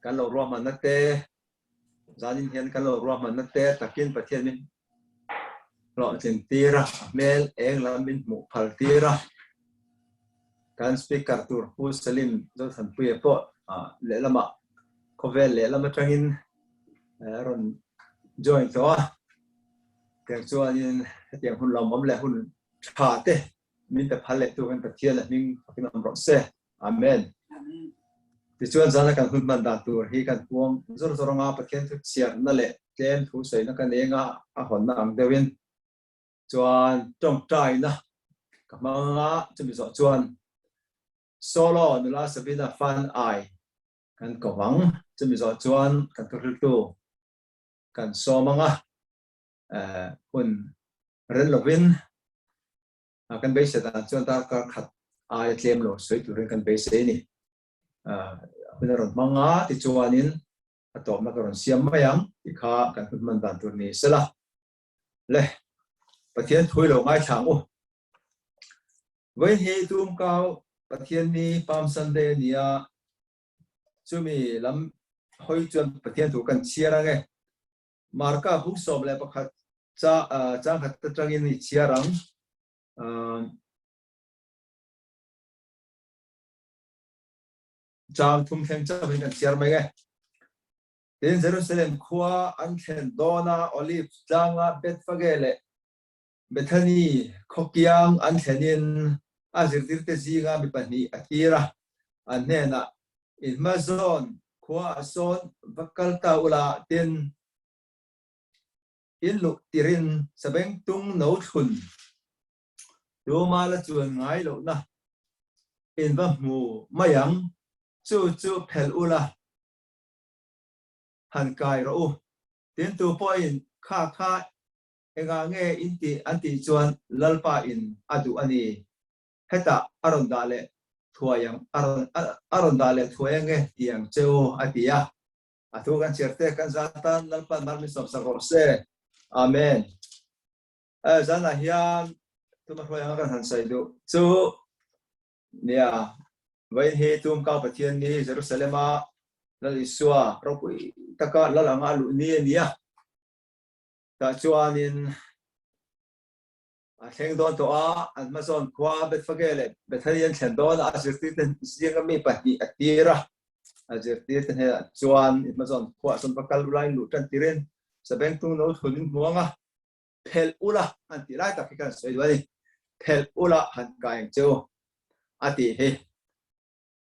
Kan lo ruahmanna te, zanin hian kan lo ruahmanna te takin Pathian min hlawhtlin tir a, a hmel eng lam min hmuh phal tir a. Kan speaker tur Pu Salim Zothanpuia pawh lehlamah khawvel lehlam atangin a rawn join tawh a. Tiang chuanin hetiang hun lawmawm leh hun tha te min pe phal leh tu kan Pathian a hming fakin awm rawh se. Amen. Tichuan zana kan hun hman dan tur hi kan puang zawr zawr anga Pathian thu chhiarna leh tlem thu sawina ka nei anga a hawnna ang deuhin chuan tawngtaina ka hmang anga chumi zawh chuan solo nula Sabina fan ai kan ko ang chumi zawh chuan kan thuhriltu kan sawm anga hun rel lovin kan beisei dan chuan darkar khat aia tlem lo sawi turin kan beisei a ni. Hun a rawn hmang a, tichuanin a tawpna ka rawn siam mai ang tih kha kan hun hman dan tur ni sela. Le, Pathian thui lo ngaithla ang u. Vawiin hi tumkau Pathian ni Palm Sunday a ni a, chumi lam hawi chuan Pathian thu kan chhiar ang e. Marka bung 11 chang khat atangin i chhiar ang. Chang thum thleng chauhin kan chhiar mai e. Tin, Jerusalem khua an thlen dawna Olive tlanga Bethphage leh Bethany khawkiang an thlenin a zirtirte zinga mi pahnih a tir a, an hnenah, In hma zawn khua ah sawn va kal ta ula, tin, in luh tirin sabengtung no thlun tuma la chuan ngai lohna in va hmu mai ang, chu chu phelh ula, han kai rawh u. Tin, tu pawhin kha kha Engah nge in tih an tih chuan Lalpa in a duh a ni. Hetah a rawn dah leh thuai ang, a rawn a rawn dah leh thuai ange ti ang che u a ti a. A thu kan chhiar te kan zan tan Lalpa'n mar min sawmsak rawh se. Amen. Zanah hian tuma hruai anga kan han sawi duh chu nia, vawiin hi Tumkau Pathian ni Jerusalem-a Lal Isua ropui taka Lal anga a luh ni a ni a. Tah chuanin a thleng dawn tawh a, an hmazawn khua Bethphage leh Bethany an thlen dawn a, a zirtirte zinga mi pahnih a tir a. A zirtirte hnenah chuan i hmazawn khuaah chuan va kal ula in luh tan tirin sabengtung no thun in hmuang a, phelh ula an tih lai tak hi kan sawi duh a ni. Phelh ula han kai ang che u a tih hi.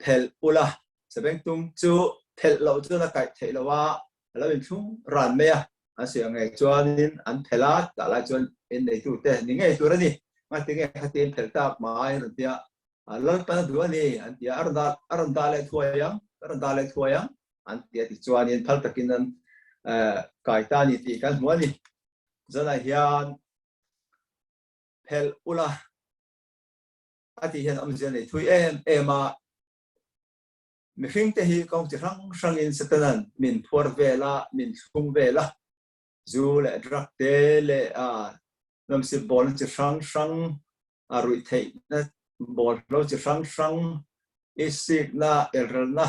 Phelh ula, sabengtung chu phelh loh chuan a kaih theih loh a, a lo inthlung ran mai a, an sawi ang ngei chuanin an phelh a, tah lai chuan in neitute ni ngei tur a ni, ngati nge khati in phelh tak mai an rawn ti a, Lalpan a duh a ni an ti a, a rawn dah a rawn dah leh thuai ang, a rawn dah leh thuai ang an ti a, tichuanin phal takin an kai ta a ni tih kan hmu a ni. Zanah hian phelh ula. A tih hian awmzia nei thui em em a, mihringte hi kawng chi hrang hrangin Satanan min phuar vel a, min thlung vel a, zu leh drug te leh nawmsip bawlna chi hrang hrang, a ruih theihna bawlhlo chi hrang hrang, isikna, elrelna,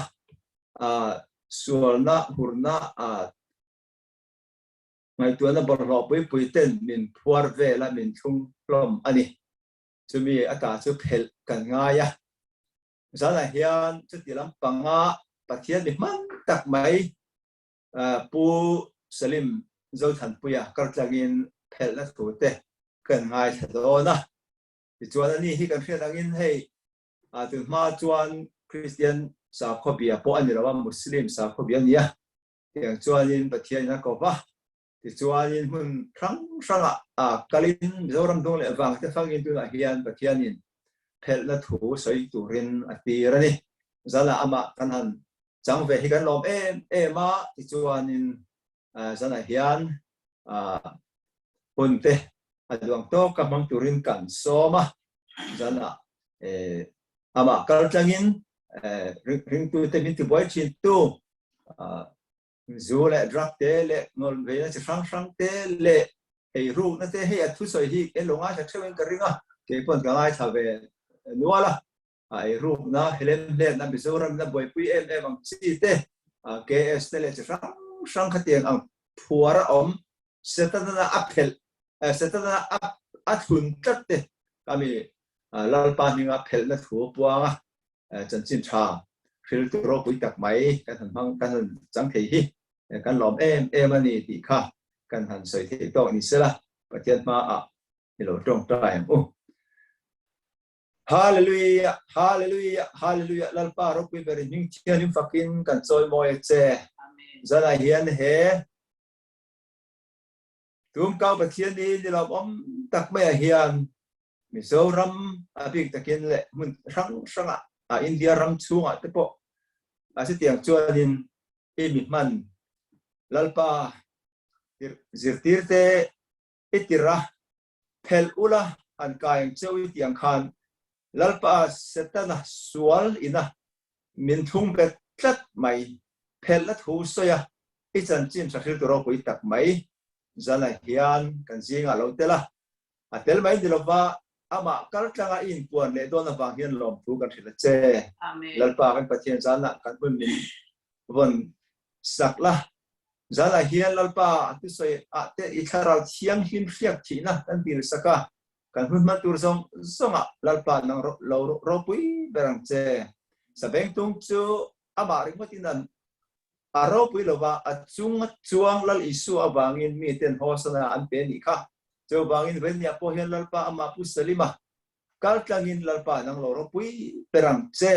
sualna, hurna, ngaihtuahna bawlhhlawh pui pui ten min phuar vel a, min thlung hlawm a ni. Chumi ata chu phelh kan ngai a. Zanah hian chuti lampanga Pathian mi hman tak mai Pu Salim Zothanpuia kaltlangin phelhna thu te kan ngaithla dawn a. Tichuan ani hi kan hriat angin hei tun hma chuan Kristian sakhaw bia pawh a ni lo a, Muslim sakhaw bia a ni a. Tiang chuanin Pathianin a ko va. Tichuanin hmun hrang hrangah kalin Mizoram dung leh vang te fangin tunah hian Pathianin phelhna thu sawi turin a tir a ni. Zanah amah kan han chang ve hi kan lawm em em a, tichuanin zanah hian hun te a duang tawka hmang turin kan sawm a. Zanah amah kaltlangin ringtute min tibuai thintu Zu leh drug te leh ngawl veina chi hrang hrang te leh ei rukna te hei a thusawi hi kei lo ngaithla theuhin ka ring a, kei pawn ka ngaithla ve nual a, a ei rukna helem hletna Mizoram ina buaipui em em ang chi te. KS te leh chi hrang hrang khatiang ang phuar a awm Setana a phelh Setana a thlun tlat te kami Lalpa hminga phelhna thu puanga chanchin tha hriltu ropui tak mai kan han hmang kan han chang thei hi kan lawm em em a ni tih kha kan han sawi thei tawk ni sela Pathian hmaah i lo tawngtai ang u. Hallelujah, Hallelujah, Hallelujah, Lalpa ropui berin hming thianghlim fakin kan chawimawi a che. Zanah hian he Tumkau Pathian ni ni lawmawm tak maiah hian Mizoram a bik takin leh hmun hrang hrangah a India ram chhungah te pawh a chutiang chuanin i mi hman Lalpa zirtirte i tirh a, phelh ula han kai ang cheu i tih ang khan Lalpa Setana sual ina min thung bet tlat mai, phelhna thu sawi a, i chanchin tha hriltu ropui tak mai zana hian kan zingah lo tel a, a tel mai ni lova amah kal tlanga i inpuan leh dawn avang hian lawmthu kan hrilh a che. Lalpa kan Pathian zanah kan hun min vawn sak la. Zanah hian Lalpa a thusawi ah te i thlarau thianghlim hriak thihna kan dil sak a, kan hun hman tur zawng zawngah Lalpa nang lo ropui ber ang che. Sabengtung chu amah ringawtin an a ropui lova, a chung a chuang Lal Isua avangin miten Hosana an pe nih kha. Chuvangin Venia pawh hian Lalpa amah Pu Salima kal tlangin Lalpa nang lo ropui ber ang che.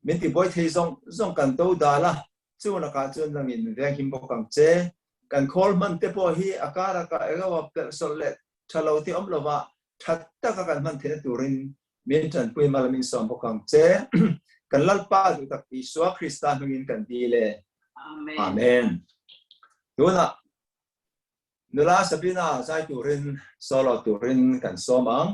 Min tibuai thei zawng zawng kan to dal a, Chung lakah chuan nangin min venghim bawk ang che. Kan khawl hman te pawh hi a kara ka eng pelh sawlh leh tha lo te awm lova tha taka kan hman theihna turin min tanpui mal min sawm bawk ang che. Kan Lalpa duh tak Isua Krista hmingin kan dil e. Amen. Tunah nula Sabina zai turin solo turin kan sawm ang.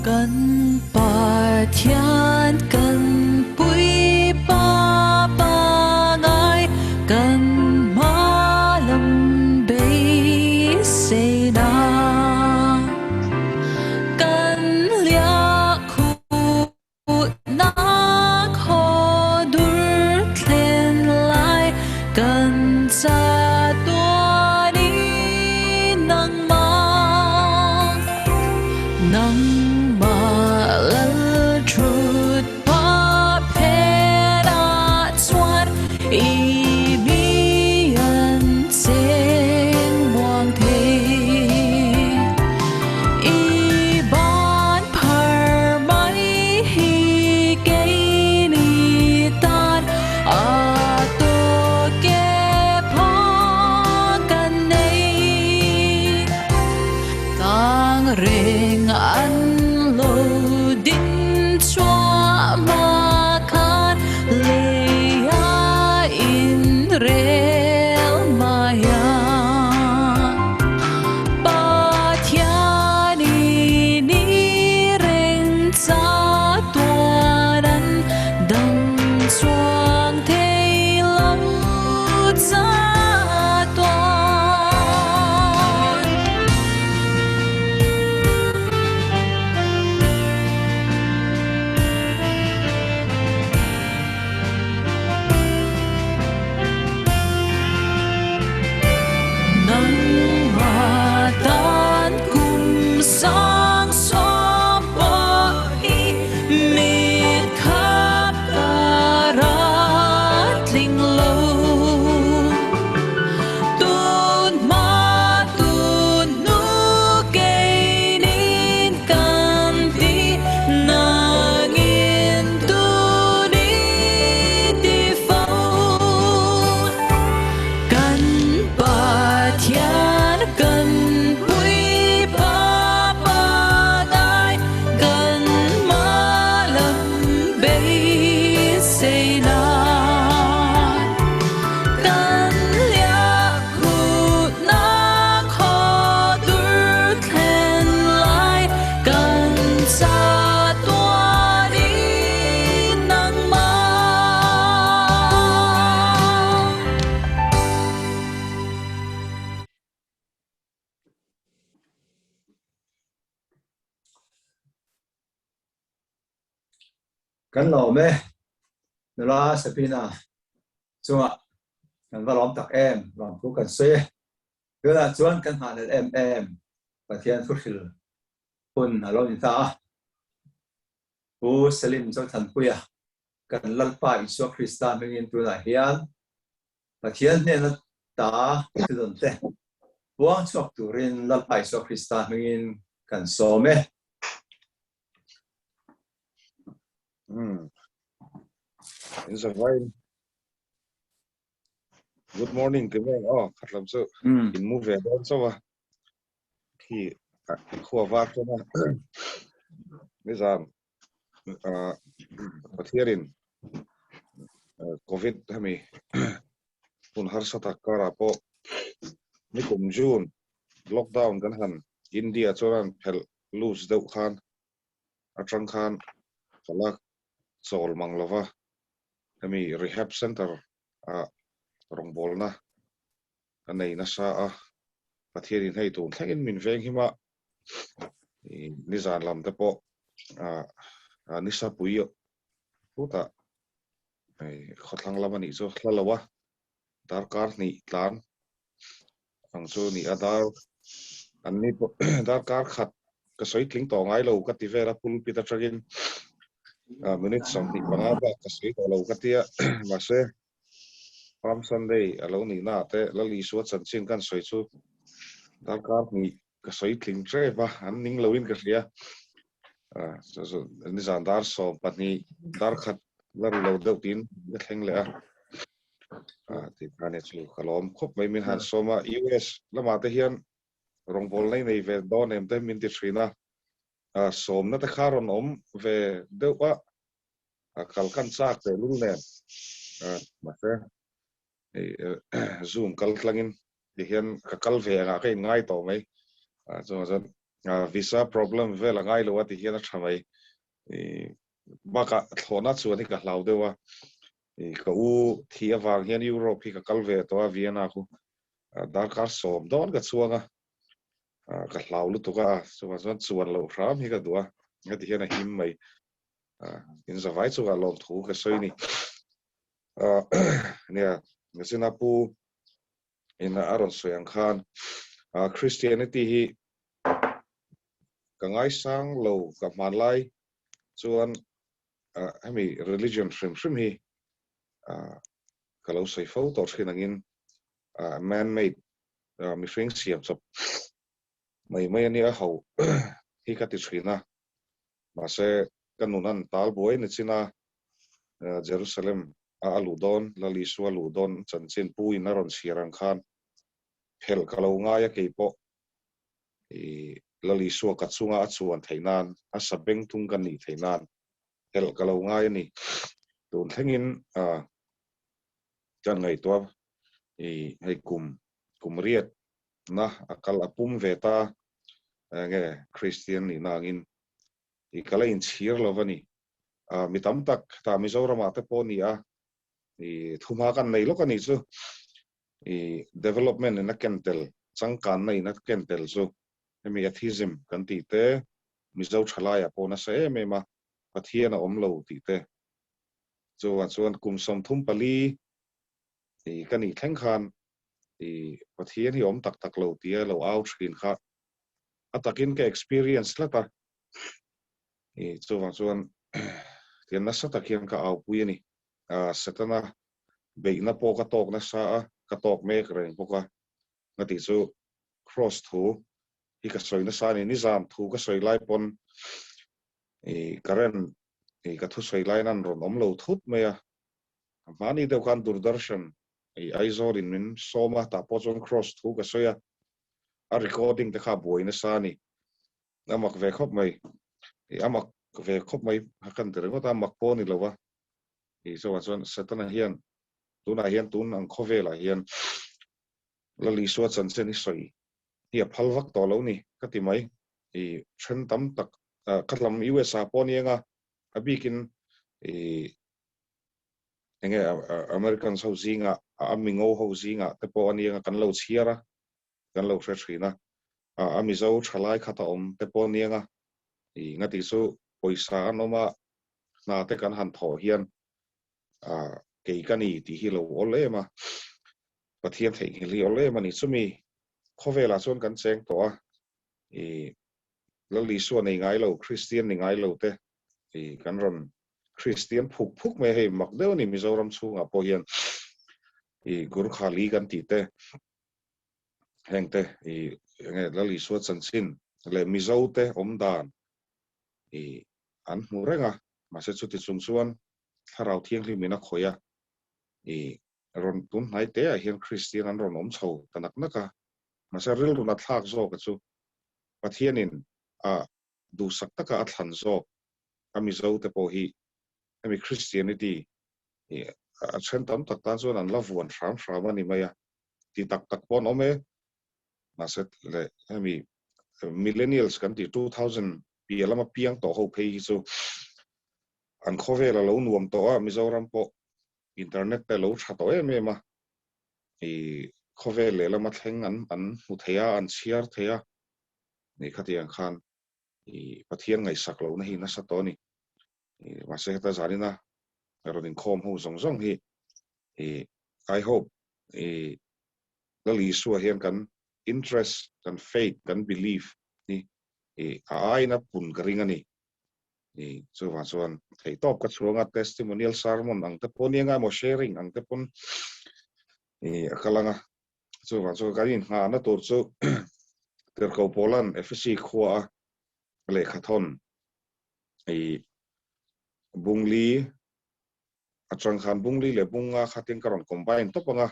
Kan Pathian kan puipa pangai kan hmalam beiseina kan hliahkhuh Nak haw dur thlen lai kan chatuan i nangmah. Nangmah lal thut pa phen ah chuan i mi an cheng muang thei. I ban phar mai hi keini tan a tawk e pha kan nei. Tang reng an lo din chhuah ma khan lei a in. Kan lawm e, nula Sabina chungah kan va lawm tak em, lawmthu kan sawi e. Tunah chuan kan nghahhlelh em em Pathian thuhril hun a lo ni ta a. Pu Selim Zothanpuia kan Lalpa Isua Krista hmingin tunah hian Pathian hnena ta thudawn te puang chhuak turin Lalpa Isua Krista hmingin kan sawm e. In zavai Good morning ti vel aw khatlam chu in mu ve dawn chauh a khi khua var chuan a nizan Pathianin Covid hemi hun harsa tak karah pawh nikum June lockdown kan han India chuan an phelh loose deuh khan atang khan ka la chawl mang lova hemi rehab center ah rawngbawlna ka nei nasa a, Pathianin hei tun thlengin min veng him a, nizan lam te pawh ah nisa pui phutah khawthlang lam a nih chu hla lo a, darkar hnih tlan ang chu ni a dar an ni pawh darkar khat ka sawi tling tawh ngai lo ka ti vel a pulpit atangin minute 25 bak ka sawi tawh lo ka tia mahse Palm Sunday a lo nih na te Lal Isua chanchin kan sawi chu darkar hnih ka sawi tling tep a an ning loin ka hria nizan dar 12 dar khat la ri lo deuh tiin ka thleng leh a ti khan e chu ka lawm khawp mai min han sawm a US lamah te hian rawngbâwl nei nei ve dawn em te min ti thin a sawmna te kha rawn awm ve deuh a kal kan chak teh lul nen mahse hei zoom kal tlangin ti hian ka kal ve angah ka inngai tawh mai chuvang chuan visa problem vel a ngai lo a ti hian a tha mai bakah thlawhna chuan hi ka hlau deuh a ka u thi avang hian Europe hi ka kal ve tawh a Vienna khu darkar sawm dawn ka chuang a ka hlau lutuk a chuvang chuan chuan loh hram hi ka duh a heti hian a him mai in zavai chungah lawmthu ka sawi ni nia Zina pu in a rawn sawi ang khan Christianity hi ka ngaisang lo ka hmanlai chuan hemi religion hrim hrim hi ka lo sawi fo tawh thin angin man made mihring siam chawp mai mai a nia ho hi ka ti thin a mahse ka nun an tal buai ni chin a Jerusalem a a luh dawn Lal Isua luh dawn chanchin pu in a rawn chhiar ang khan phelh ka lo ngai a keipawh i Lal Isua ka chunga a chuan theih nan a sa beng tung ka nih theih nan phelh ka lo ngai a ni. Tun thlengin kan ngaihtuah i hei kum kum riat na a kal a pum ve ta enge Kristian nihna angin i ka la inchhir lo va ni. Mi tam tak tah Mizoramah te pawh ni a i thumha kan nei lawk a nih chu. I development in a ken tel, changkanna in a ken tel chu hemi atheism kan tih te, Mizo thalaiah pawh nasa em em a, Pathian a awm lo tih te. Chuvang chuan kum 34 i ka nih thleng khan i Pathian hi awm tak tak lo tia lo au thin kha a takin ka experience tlat a. I chuvang chuan tian nasa tak hian ka aupui a ni. Setana beihna pawh ka tawk nasa a, ka tawk mek reng bawk a. Nga tih chu Cross thu hi ka sawi nasa a ni. Nizam thu ka sawi lai pawn i current i ka thusawi lain an rawn awm lo thut mai a. Hmani deuh khan Doordarshan i Aizawl in min sawm a, tah pawh chuan Cross thu ka sawi a, a recording te kha a buai nasa a ni. A mak ve khawp mai. I a mak ve khawp mai a kan ti ringawt a, mak pawh a ni lo a. I chuvang chuan Setana hian tunah hian tun ang khawvelah hian Lal Isua chanchin i sawi hi a phal vak tawh lo ni ka ti mai. I then tam tak ka hlam USA pawh ni anga a bikin i enge Americans ho zinga a mingo ho zinga te pawh a ni anga kan lo chhiar a kan lo hre thin a, a Mizo thalai khat a awm te pawh a ni anga i nga tih chu pawisa an awm a. Hna te kan han thawh hian ah kei ka ni tih hi lo awl em a, Pathian theihnghilh hi awl em a ni. Chumi khawvelah chuan kan cheng tawh a, i Lal Isua nei ngai lo, Kristian ni ngai lo te i kan rawn Kristian phuk phuk mai a, hei mak deuh a ni Mizoram chhungah pawh hian i Gurkhali kan tih te heng te i enge Lal Isua chanchin leh Mizo te awm dan i an hmu reng a, mahse chuti chung chuan Thlarau Thianghlim in a khawih a, i rawn tun hnai te ah hian Kristian an rawn awm chho ta nak nak a, mahse rilru na thlak zawk a chu Pathianin a duhsak taka a thlan zawk a Mizo te pawh hi hemi Christianity hi a then tam tak tan chuan an la vuan hram hram a ni mai a, ti tak tak pawh an awm e, mahse leh hemi millennials kan tih 2000 piah lama piang tawh ho phei hi chu an khawvel a lo nuam tawh a, Mizoram pawh internet te a lo tha tawh em em a, i khawvel lehlama thleng an an hmu thei a, an chhiar thei a, ni khatiang khan i Pathian ngaihsak lohna hi nasa tawh a ni. I mahse heta zanina rawn inkhawm ho zawng zawng hi i I hope i Lal Isua hian kan interest, kan faith, kan belief hi i a aiin a pun ka ring a ni. I chuvang chuan theihtawp ka chhuang a, testimonial sermon ang te pawh nia emaw sharing ang te pawn i a kal ang a. Chuvang chuan kan inngahna tur chu Tirhkoh Paula'n Efesi khua a lehkha thawn i Bungli atang khan Bungli leh Bunga khatin ka rawn combine tawp ang a,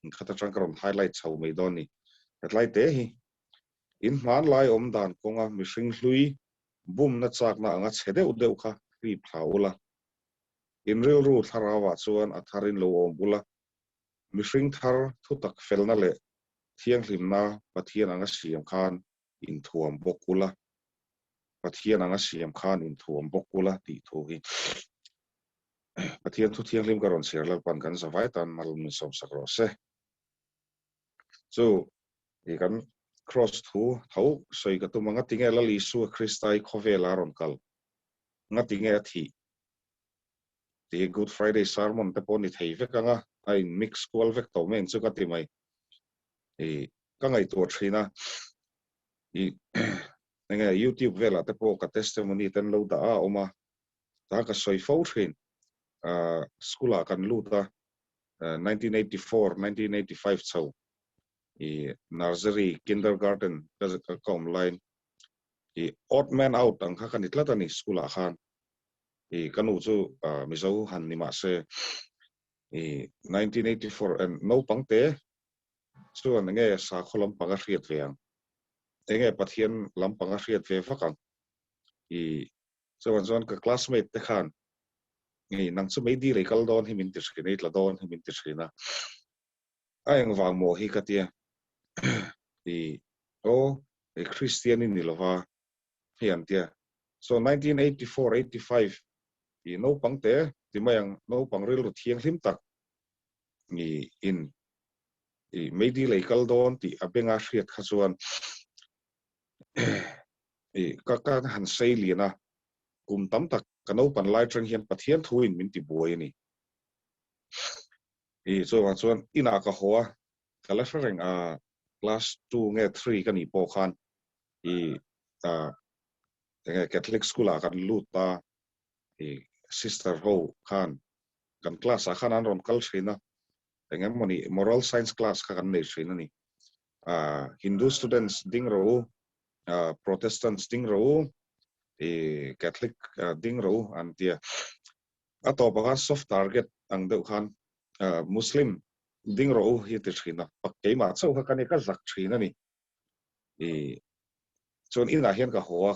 inkhat atang ka rawn highlight chho mai dawn ni. Hetlai te hi in hmanlai awm dan kawnga mihring hlui bumna chakna anga chhe deuh deuh kha hlip thla ula, in rilru thlarauah chuan a tharin lo awm ula, mihring thar thutak felna leh thianghlimna Pathian anga siam khan inthuam bawk ula, Pathian anga siam khan inthuam bawk ula tih thu hi Pathian thu thianghlim ka rawn chhiar Lalpan kan zavai tan mal min sawmsak rawh se. Chu i kan Kross thu tho sawi ka tum a, ngatinge Lal Isua Krista i khawvela a rawn kal? Ngatinge a thih? Tih hi Good Friday sermon te pawh ni thei vek ang a, a in mix kual vek tawh mai ang chu ka ti mai. I ka ngaihtuah thin a, i enge YouTube velah te pawh ka testimony te an lo dah a awm a, ta ka sawi fo thin. School ah kan lut a, 1984, 1985 chho i nursery, kindergarten ka ka awm laiin i odd man out ang kha ka ni tlat a ni school ah khan. I ka nu chu Mizo han ni mah se i 1984 and naupang te chuan enge sakhaw lampang a hriat ve ang, enge Pathian lampang a hriat ve vak ang i Chuan chuan ka classmate te khan ngei nang chu meidil ei kal dawn hi min ti thin a, i tla dawn hi min ti thin a, a engvang maw hi ka tia i aw i Christian i ni lova hei an tia. So 1984, 85 i naupang te ti mai ang naupang rilru thianghlim tak i in i meidil ei kal dawn tih a benga hriat kha chuan I ka ka han sei lian a, kum tam tak ka naupan lai atang hian Pathian thuin min ti buai a ni. I chuvang chuan inah ka haw a, ka la hre reng a, class two nge three ka nih pawh khan i enge Catholic school ah kan lut a, i sister ho khan kan class ah khan an rawn kal thin a, eng emawni moral science class kha kan nei thin a ni. Hindu students ding rawh u, Protestants ding rawh u, i Catholic ding rawh u an ti a. A tawpah khan soft target ang deuh khan Muslim ding rawh u hi a ti thin a, pak keimah chauh kha ka ni ka zak thin a ni. I chuan inah hian ka haw a,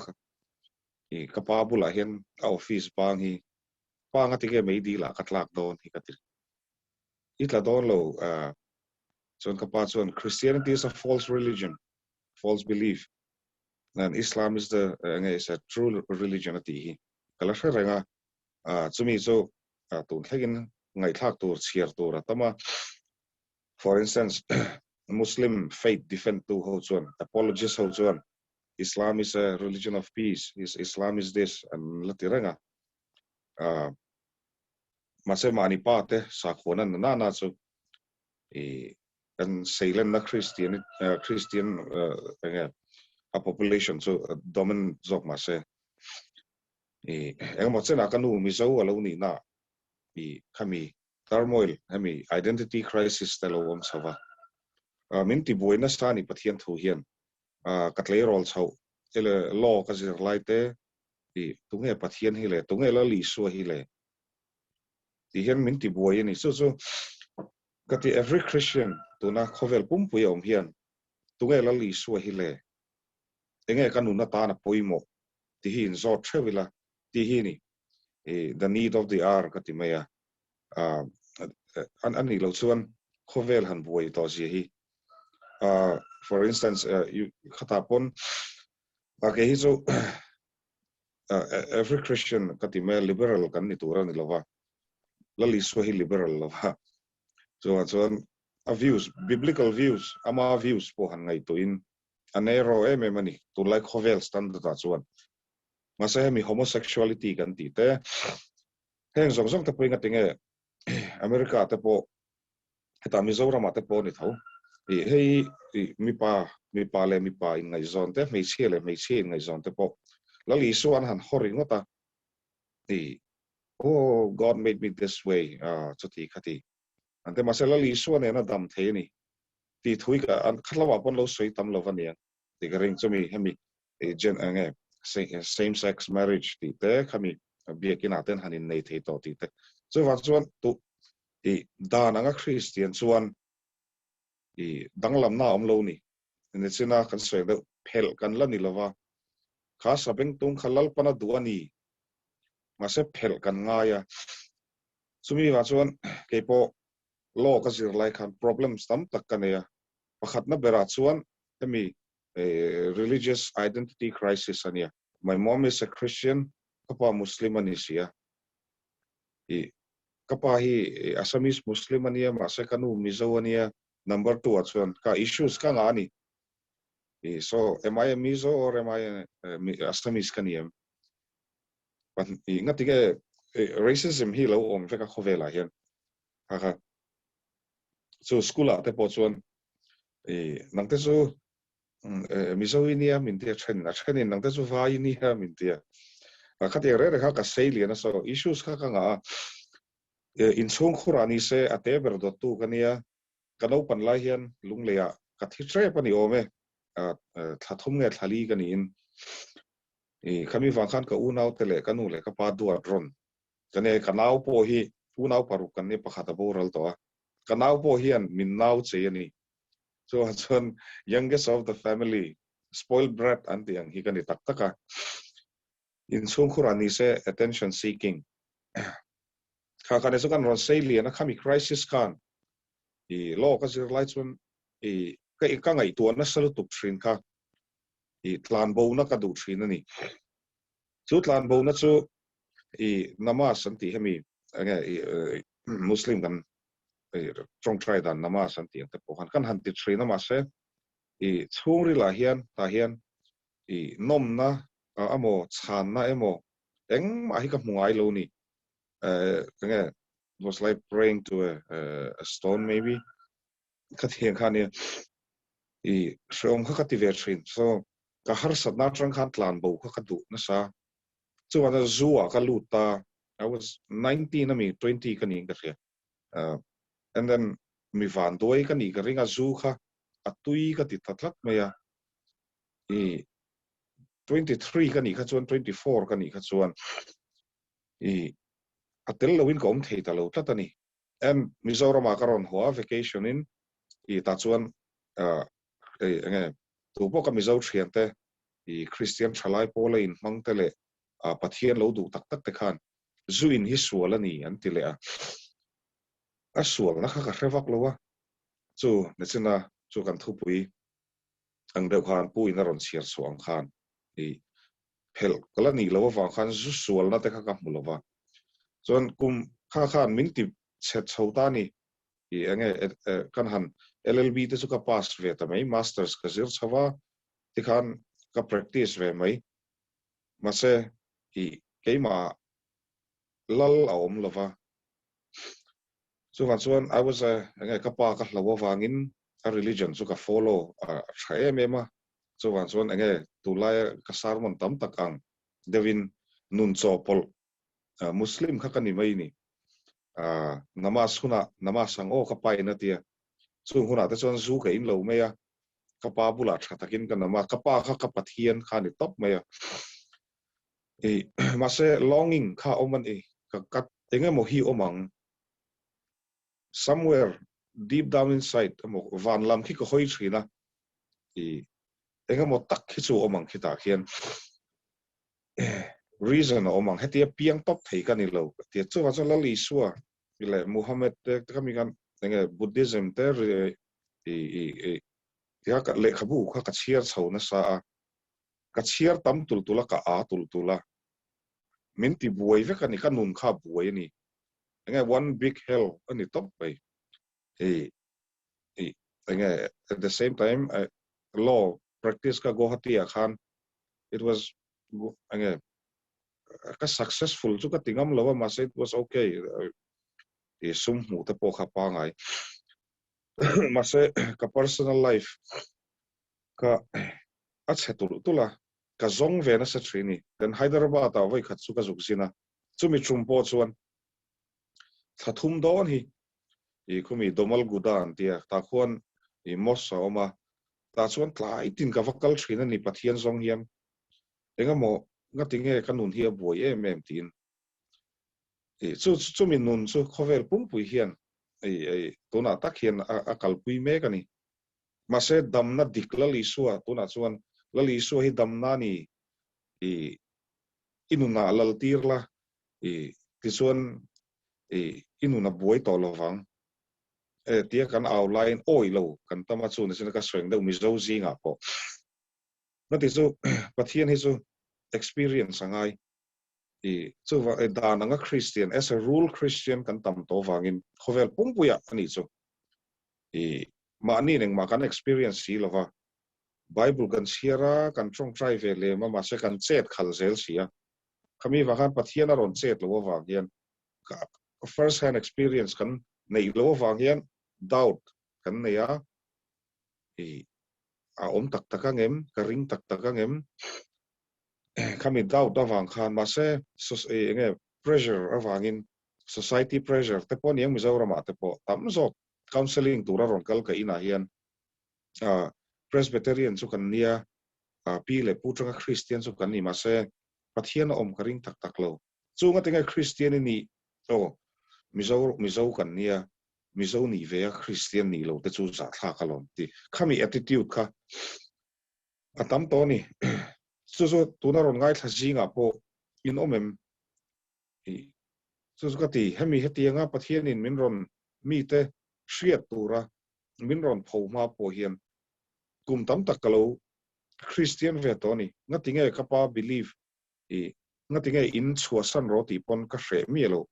i ka pa bulah hian a office bang hi pa nga tinge meidil ah ka tlak dawn hi ka ti. I tla dawn lo chuan ka pa chuan Christianity is a false religion, false belief and Islam is the enge is a true religion a tih hi ka la hre reng a, chumi chu tun thlengin ngaihthlak tur chhiar tur a tam a, for instance Muslim faith defend tu ho chuan apologist ho chuan Islam is a religion of peace, Islam is this an la ti reng a. Mahse mahni pa te sakhuana na na na chu i kan seilenna Christian Christian enge a population chu dominant zawk mahse i engemaw chenah ka nu Mizo a lo nih na i khami turmoil hemi identity crisis te lo awm chho va. Min tibuai nasa a ni Pathian thu hian ka tleirawl chhoh ele law ka zir lai te i tunge Pathian hi le tunge Lal Isua hi le tih hian min tibuai a ni. Chu chu ka ti every Christian tuna khawvel pumpui a awm hian tunge Lal Isua hi le enge ka nun atan a pawimawh tih hi inzawt theuh ila tih hi ni i the need of the hour ka ti mai a. A nih loh chuan khawvel han buai tawh zia hi for instance khatah pawn kei hi chu every Christian ka ti mai a liberal kan ni tur a ni lova Lal Isua hi liberal lova chuvang chuan a views biblical views ama views pawh han ngaihtuahin a narrow em em a ni tunlai khawvel standard ah chuan mahse hemi homosexuality kan tih te Heng zawng zawng te pawh enga tinge America te pawh hetah Mizoram ah te pawh a ni tho. Ih hei ih mipa mipa leh mipa inngaihzawn te hmeichhia leh hmeichhia inngaihzawn te pawh Lal Isua an han haw ringawt a. Ih oh God made me this way ah chuti khati an ti mahse Lal Isua nena dam thei a ni tih thui ka an khatlamah pawn lo sawi tam lo va nia tih ka ring chumi hemi gen enge same sex marriage tih te khami biakin ah ten han in nei thei tawh tih te chuvang chuan tu i dan anga Christian chuan i danglamna a awm lo ni nichina kan sawi deuh phelh kan la ni lova kha sabengtung kha Lalpana duh a ni mahse phelh kan ngai a chumi vang chuan keipawh law ka zir lai khan problems tam tak ka nei a pakhatna berah chuan hemi religious identity crisis a nia. My mom is a Christian, ka pa Muslim a ni si a. I ka pa hi Assamese Muslim a nia mahse ka nu Mizo a nia. Number 2 ah chuan ka issues ka ngah a ni. I so am I a Mizo or am I a Assamese ka ni em? I ngati nge racism hi lo awm vek a khawvelah hian. Kha kha chu school ah te pawh chuan I nangte chu Mizo i nia min tia then a thenin nangte chu vai i nia min tia. Khatiang reng reng kha ka sei lian a so issues kha ka ngah a. Inchhung khurah ni se a te ber dawttu ka nia. Ka naupan lai hian lungleiah ka thi hrep a ni awm e. Thla thum nge thla li ka niin. I khami vang khan ka unaute leh ka nu leh ka pa duat rawn ka nia. Ka nau pawh hi unau paruk kan nia pakhat a boral tawh a. Ka nau pawh hian min nau chei a ni. Chuan chuan youngest of the family, spoiled brat an tih ang hi ka ni tak tak a. Inchhung khurah ni se attention seeking. Kha kha ni chu kan rawn sei lian a, khami crisis khan i law ka zir lai chuan i ka ka ngaihtuah nasa lutuk thin kha i tlanbona ka duh thin a ni. Chu tlanbona chu i namaz an tih hemi enge i Muslim kan tawngtai dan namaz an tih ang te pawh khan kan han ti thin a mahse i chhungril ah hian tah hian i nawmna emaw chhanna emaw engmah hi ka hmu ngai lo ni enge was like praying to a a stone maybe ka thiang kha nia i hreawm kha ka ti ve thin so ka harsatna atang khan tlan bo kha ka duh nasa chuan a zu ah ka lut ta I was 19 ami 20 ka niin ka hria and then mi van duai ka nih ka ring a zu kha a tui ka ti ta tlat mai a i 23 ka nih kha chuan 24 ka nih kha chuan i a tel loin ka awm thei ta lo tlat a ni and Mizoram ah ka rawn haw a vacation in i tah chuan enge tu pawh ka Mizo thian te i Christian thalai pawl a inhmang te leh Pathian lo duh tak tak te khan zu in hi sual a ni an ti leh a, a sualna kha ka hre vak lo a, chu Nechina chu kan thupui ang deuh khan pu in a rawn chhiar chhuah ang khan i phelh ka la nih loh avang khan zu sualna te kha ka hmu lo va, chuan kum kha khan min ti chhe chho ta a ni i enge kan han LLB te chu ka pass ve ta mai, masters ka zir chho va tikhan ka practice ve mai. Mahse, i keimah Lal a awm lova. Chuvang chuan I was a enge ka pa ka hlo avangin a religion chu ka follow a tha em em a. Chuvang chuan enge tunlaia ka sermon tam tak ang deuhin nun chawhpawlh Muslim kha ka ni mai ni. Namaz hunah namaz ang aw ka pa in a tia. Chung hunah te chuan zu ka in lo mai a, ka pa bulah tha takin ka nam a, ka pa kha ka Pathian kha a ni tawp mai a. Mahse longing kha a awm a ni, ka ka eng emaw hi awm ang, somewhere deep down inside emaw van lam khi ka hawi thin a, eng emaw tak khi chu a awm ang khitah khian. Reason a awm ang, hetia piang tawp thei ka ni lo ka ti a, chuvang chuan Lal Isua leh Muhammad te ka mi khan enge Buddhism te i i i tia ka lehkhabu kha ka chhiar chho nasa a, ka chhiar tam tul tul a, ka a tul tul a, min ti buai vek a ni, ka nun kha a buai a ni, enge one big hell a ni tawp mai, i i enge at the same time law practice ka Guwahati ah khan it was enge ka successful chu ka ti ngam lo a mahse it was okay i sum hmuh te pawh kha pangai mahse ka personal life ka a chhe tulh tulh a ka zawng ve nasa thin ni then Hyderabad ah vawi khat chu ka zuk zin a chumi tum pawh chuan thla thum dawn hi i khumi Domal Guda an tia tah khuan i mosque a awm a tah chuan tlai tin ka va kal thin a ni Pathian zawng hian engemaw ngatinge ka nun hi a buai em em tiin i chu chumi nun chu khawvel pumpui hian i i tunah tak hian a a kalpui mek a ni mahse damna dik Lal Isua tunah chuan Lal Isua hi damna a ni i i nunah lal tir la i tichuan i i nun a buai tawh lovang e tia kan au laiin awi lo kan tam a chu ni ka sawi deuh Mizo zingah pawh na ti chu Pathian hi chu experience a ngai i chuva e dan anga Christian as a rule Christian kan tam tawh vangin khawvel pumpuiah a nih chu i mahni engmah kan experience si lova Bible kan chhiar a kan tawngtai ve lem a mahse kan chet khal zel si a Khami vang khan Pathian a rawn chet lo avang hian first hand experience kan neih lo avang hian doubt kan nei a, i a awm tak tak angem, ka ring tak tak angem, khami doubt avang khan mahse enge pressure avangin society pressure te pawh aniang Mizoramah te pawh tam zawk counselling tura rawn kal ka inah hian Presbyterian chu kan nia, pi leh pu tanga Kristian chu kan ni mahse Pathian a awm ka ring tak tak lo. Chunga tinge Kristian i nih? Aw, Mizo Mizo kan nia, Mizo nih ve a Kristian nih lo te chu zahthlak alawm ti. Khami attitude kha a tam tawh a ni. Chu chu tuna rawn ngaithla zingah pawh in awm em? Ih, chu chu ka ti, hemi hetianga Pathianin min rawn mite hriat tura min rawn pho hma pawh hian kum tam tak ka lo Kristian ve tawh a ni. Ngati nge ka pa believe i ngati nge in chhuahsan rawh tih pawn ka hreh miah lo.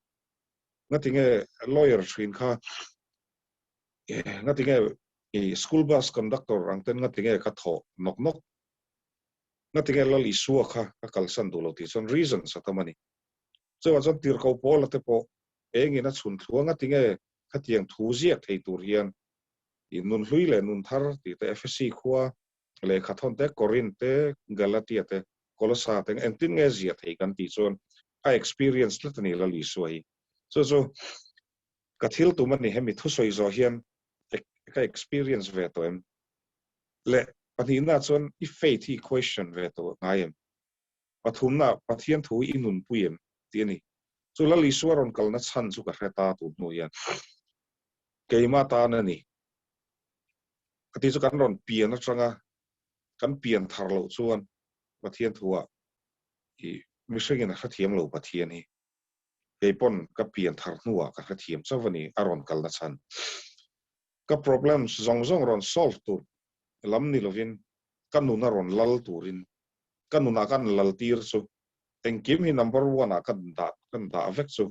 Ngati nge lawyer thin kha ngati nge i school bus conductor ang ten ngati nge ka thawh nawk nawk. Ngati nge Lal Isua kha ka kalsan duh lo tih chuan reasons a tam a ni. Chuvang chuan tirhkoh Paula te pawh engin a chhun thlu a ngati nge khatiang thu ziak thei tur hian i nun hlui leh nun thar tih te Efesi khua lehkha thawn te Korinth te Galatia te Kolosa te engtin nge ziah thei kan tih chuan a experience tlat a ni Lal Isua hi. Chu chu ka thil tum a ni hemi thusawi zawh hian ka experience ve tawh em? Leh pahnihna chuan i faith hi i question ve tawh ngai em? Pathumna Pathian thu hi i nunpui em? tih a ni. Chu Lal Isua rawn kalna chhan chu ka hre ta tun hnu hian keimah tan a ni. A ti chu kan rawn pian atanga kan pian thar loh chuan Pathian thuah i mihringin a hrethiam lo Pathian hi kei pawn ka pian thar hnuah ka hrethiam chauh a ni a rawn kalna chhan. Ka problems zawng zawng rawn solve tur lam ni lovin ka nun a rawn lal turin ka nunah kan lal tir chu engkim hi number one ah kan dah kan dah vek chu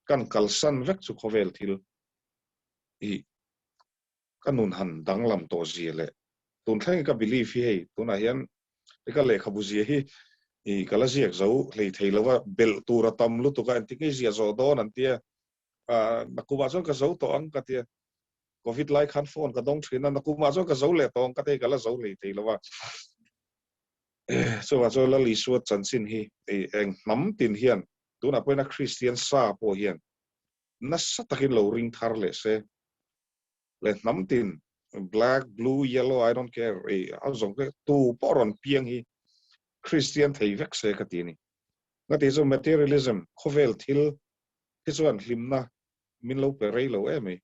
kan kalsan vek chu khawvel thil i ka nun han danglam tawh zia leh tun thleng ka belief hi hei tunah hian ka lehkhabu zia hi. I ka la ziak zo hlei thei lo a, belh tur a tam lutuk a, engtik nge ziah zawh dawn an tia, nakumah chuan ka zo tawh ang ka tia, Covid lai khan phone ka dawng thin a, nakumah chuan ka zo leh tawh ang ka tia, ka la zo hlei thei lo a. Chuvang chuan Lal Isua chanchin hi eng hnam tin hian tunah pawhin a Kristian sa pawh hian nasa takin lo ring thar leh se, leh hnam tin black, blue, yellow, I don't care, a zawng te tu pawh rawn piang hi Kristian thei vek se ka ti a ni. Ngati chu materialism, khawvel thil hi chuan hlimna min lo pe rei lo em mai.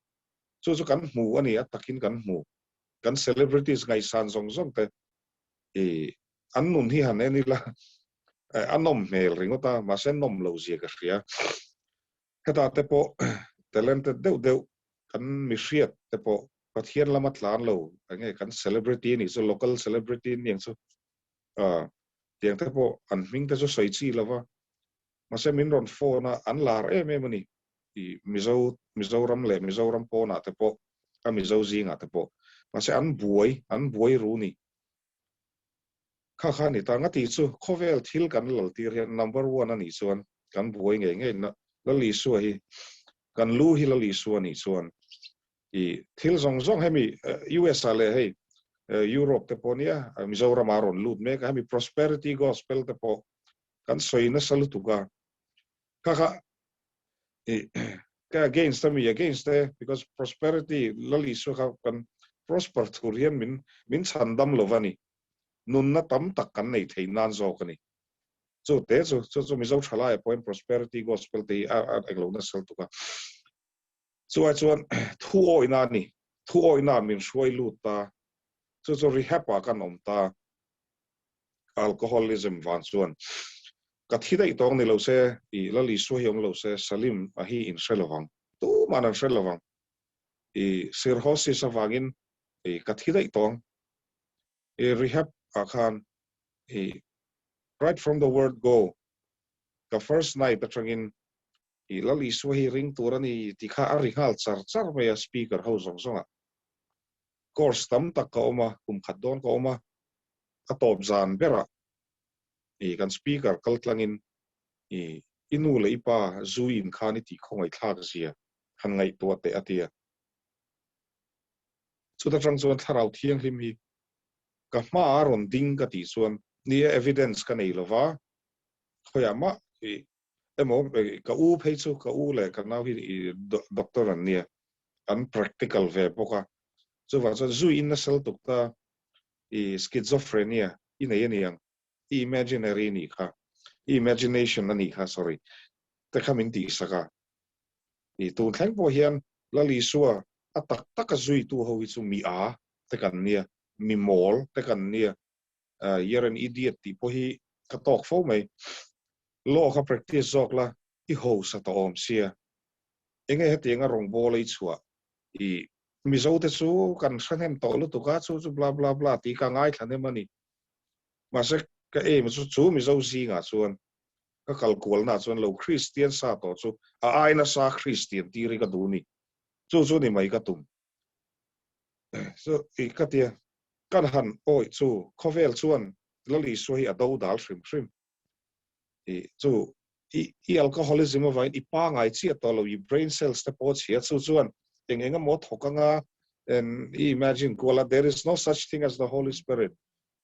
Chu chu kan hmu a ni, a takin kan hmu. Kan celebrities ngaihsan zawng zawng te i an nun hi han en ila a nawm hmel ringawt a, mahse nawm lo zia ka hria. Hetah te pawh talented deuh deuh kan mihriat te pawh Pathian lama tlan lo enge kan celebrity nih chu local celebrity aniang chu tiang te pawh an hming te chu sawi chi lova mahse min rawn phone a an lar em em ani i Mizo Mizoram leh Mizoram pawnah te pawh a Mizo zingah te pawh mahse an buai an buai ru ni kha kha ni ta ngati chu khawvel thil kan lal tir hian number one anih chuan kan buai ngei ngei na Lal Isua hi kan lu hi Lal Isua anih chuan i thil zawng zawng hemi US ah leh hei Europe te pawh nia Mizoram ah rawn lut mek a hemi prosperity gospel te pawh kan sawi nasa lutuk a kha kha i ka against ami against te because prosperity Lal Isua kha kan prosper thur hian min min chhan dam lo va ni nunna tam tak kan nei thei nan zawk ani chu te chu chu chu Mizo thalai pawhin prosperity gospel te hi a englo nasa lutuk a Chuai chuan thu awihna a ni. Thu awihna min hruai lut ta. Chu chu rehab ah kan awm ta. Alcoholism vang chuan ka thi daih tawng ni lo se, i Lal Isua hi awm lo se, Salim a hi in hre lovang. Tuman an hre lovang. I cirrhosis avangin i ka thi daih tawng. I rehab ah khan i right from the word go ka first night atangin I Lal Isua hi ring tur a ni tih kha a ri nghal char char mai a speaker ho zawng zawng ah. Course tam tak ka awm a, kum khat dawn ka awm a, a tawp zan ber ah i kan speaker kal tlang in i i nu leh i pa zu in khan i tih khawngaihthlak zia han ngaihtuah teh a ti a. Chuta tang chuan thlarau thianghlim hi ka hma a rawn ding ka tih chuan ni e evidence ka nei lova khawiah mah i emaw ka u phei chu ka u leh ka nau hi i doctor an nia an practical ve bawk a chuvang chuan zu in nasa lutuk ta i schizophrenia i nei aniang i imaginary nih kha i imagination anih kha sorry te kha min tihsak a i tun thleng pawh hian Lal Isua a tak taka zuitu ho hi chu mi a te kan nia mi mawl te kan nia You're an idiot tih pawh hi ka tawk fo mai. Law kha practice zawk la, i hosa tawh awm sia. Enge hetianga rawngbâwl ei chhuah i Mizo te chu kan hre hnem tawh lutuk a, chu chu bla bla bla tih ka ngaithla hnem a ni. Mahse ka aim chu chu Mizo zingah chuan ka kal kualnaah chuan lo Kristian sa tawh chu a ai nasa Kristian tir hi ka duh ni. Chu chu ni mai ka tum. Chu i ka tia kan han awih chu khawvel chuan Lal Isua hi a do dal hrim hrim. I chu i i alcoholism avangin i pangai chiah tawh lo i brain cells te pawh chhia chu chuan eng eng emaw thawk anga and i imagine kual a there is no such thing as the Holy Spirit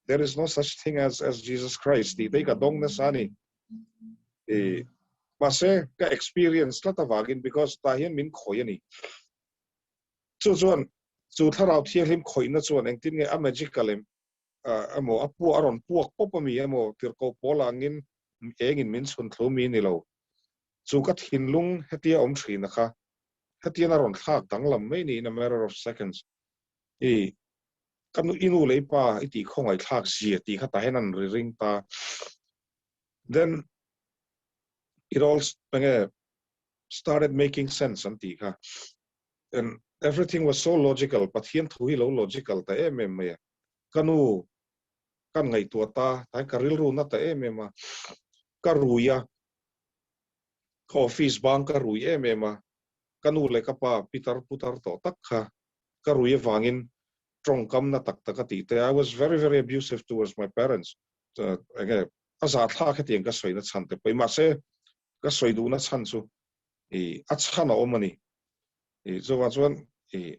there is no such thing as as Jesus Christ tih te hi ka dawng nasa a ni. I mahse ka experience tlat avangin because tah hian min khawih a ni. Chu chuan, chu thlarau thianghlim khawihna chuan engtin nge a magical em emaw, a puak a rawn puak pawp a mi emaw, tirhkoh pawl angin engin min chhun thlu mi ni lo. Chu ka thinlung hetia awm thin a kha, hetian a rawn thlak danglam mai ni in a matter of seconds. I ka nu i nu leh i pa i tih khawngaihthlak zia tih kha tahen an ri ring ta. Then it all enge started making sense an tih kha. And everything was so logical, Pathian thu hi lo logical ta em em mai a. Ka nu kan ngaihtuah ta, tlai ka rilru na ta em em a. Ka rui a, ka office bang ka rui em em a. Ka nu leh ka pa pitar putar tawh tak kha ka rui avangin tawngkam na tak tak a tih te. I was very very abusive towards my parents. Enge. A za thlak hetiang ka sawi na chhan te pawh mahse ka sawi duh na chhan chu i a chhan a awm a ni. I chuvang chuan i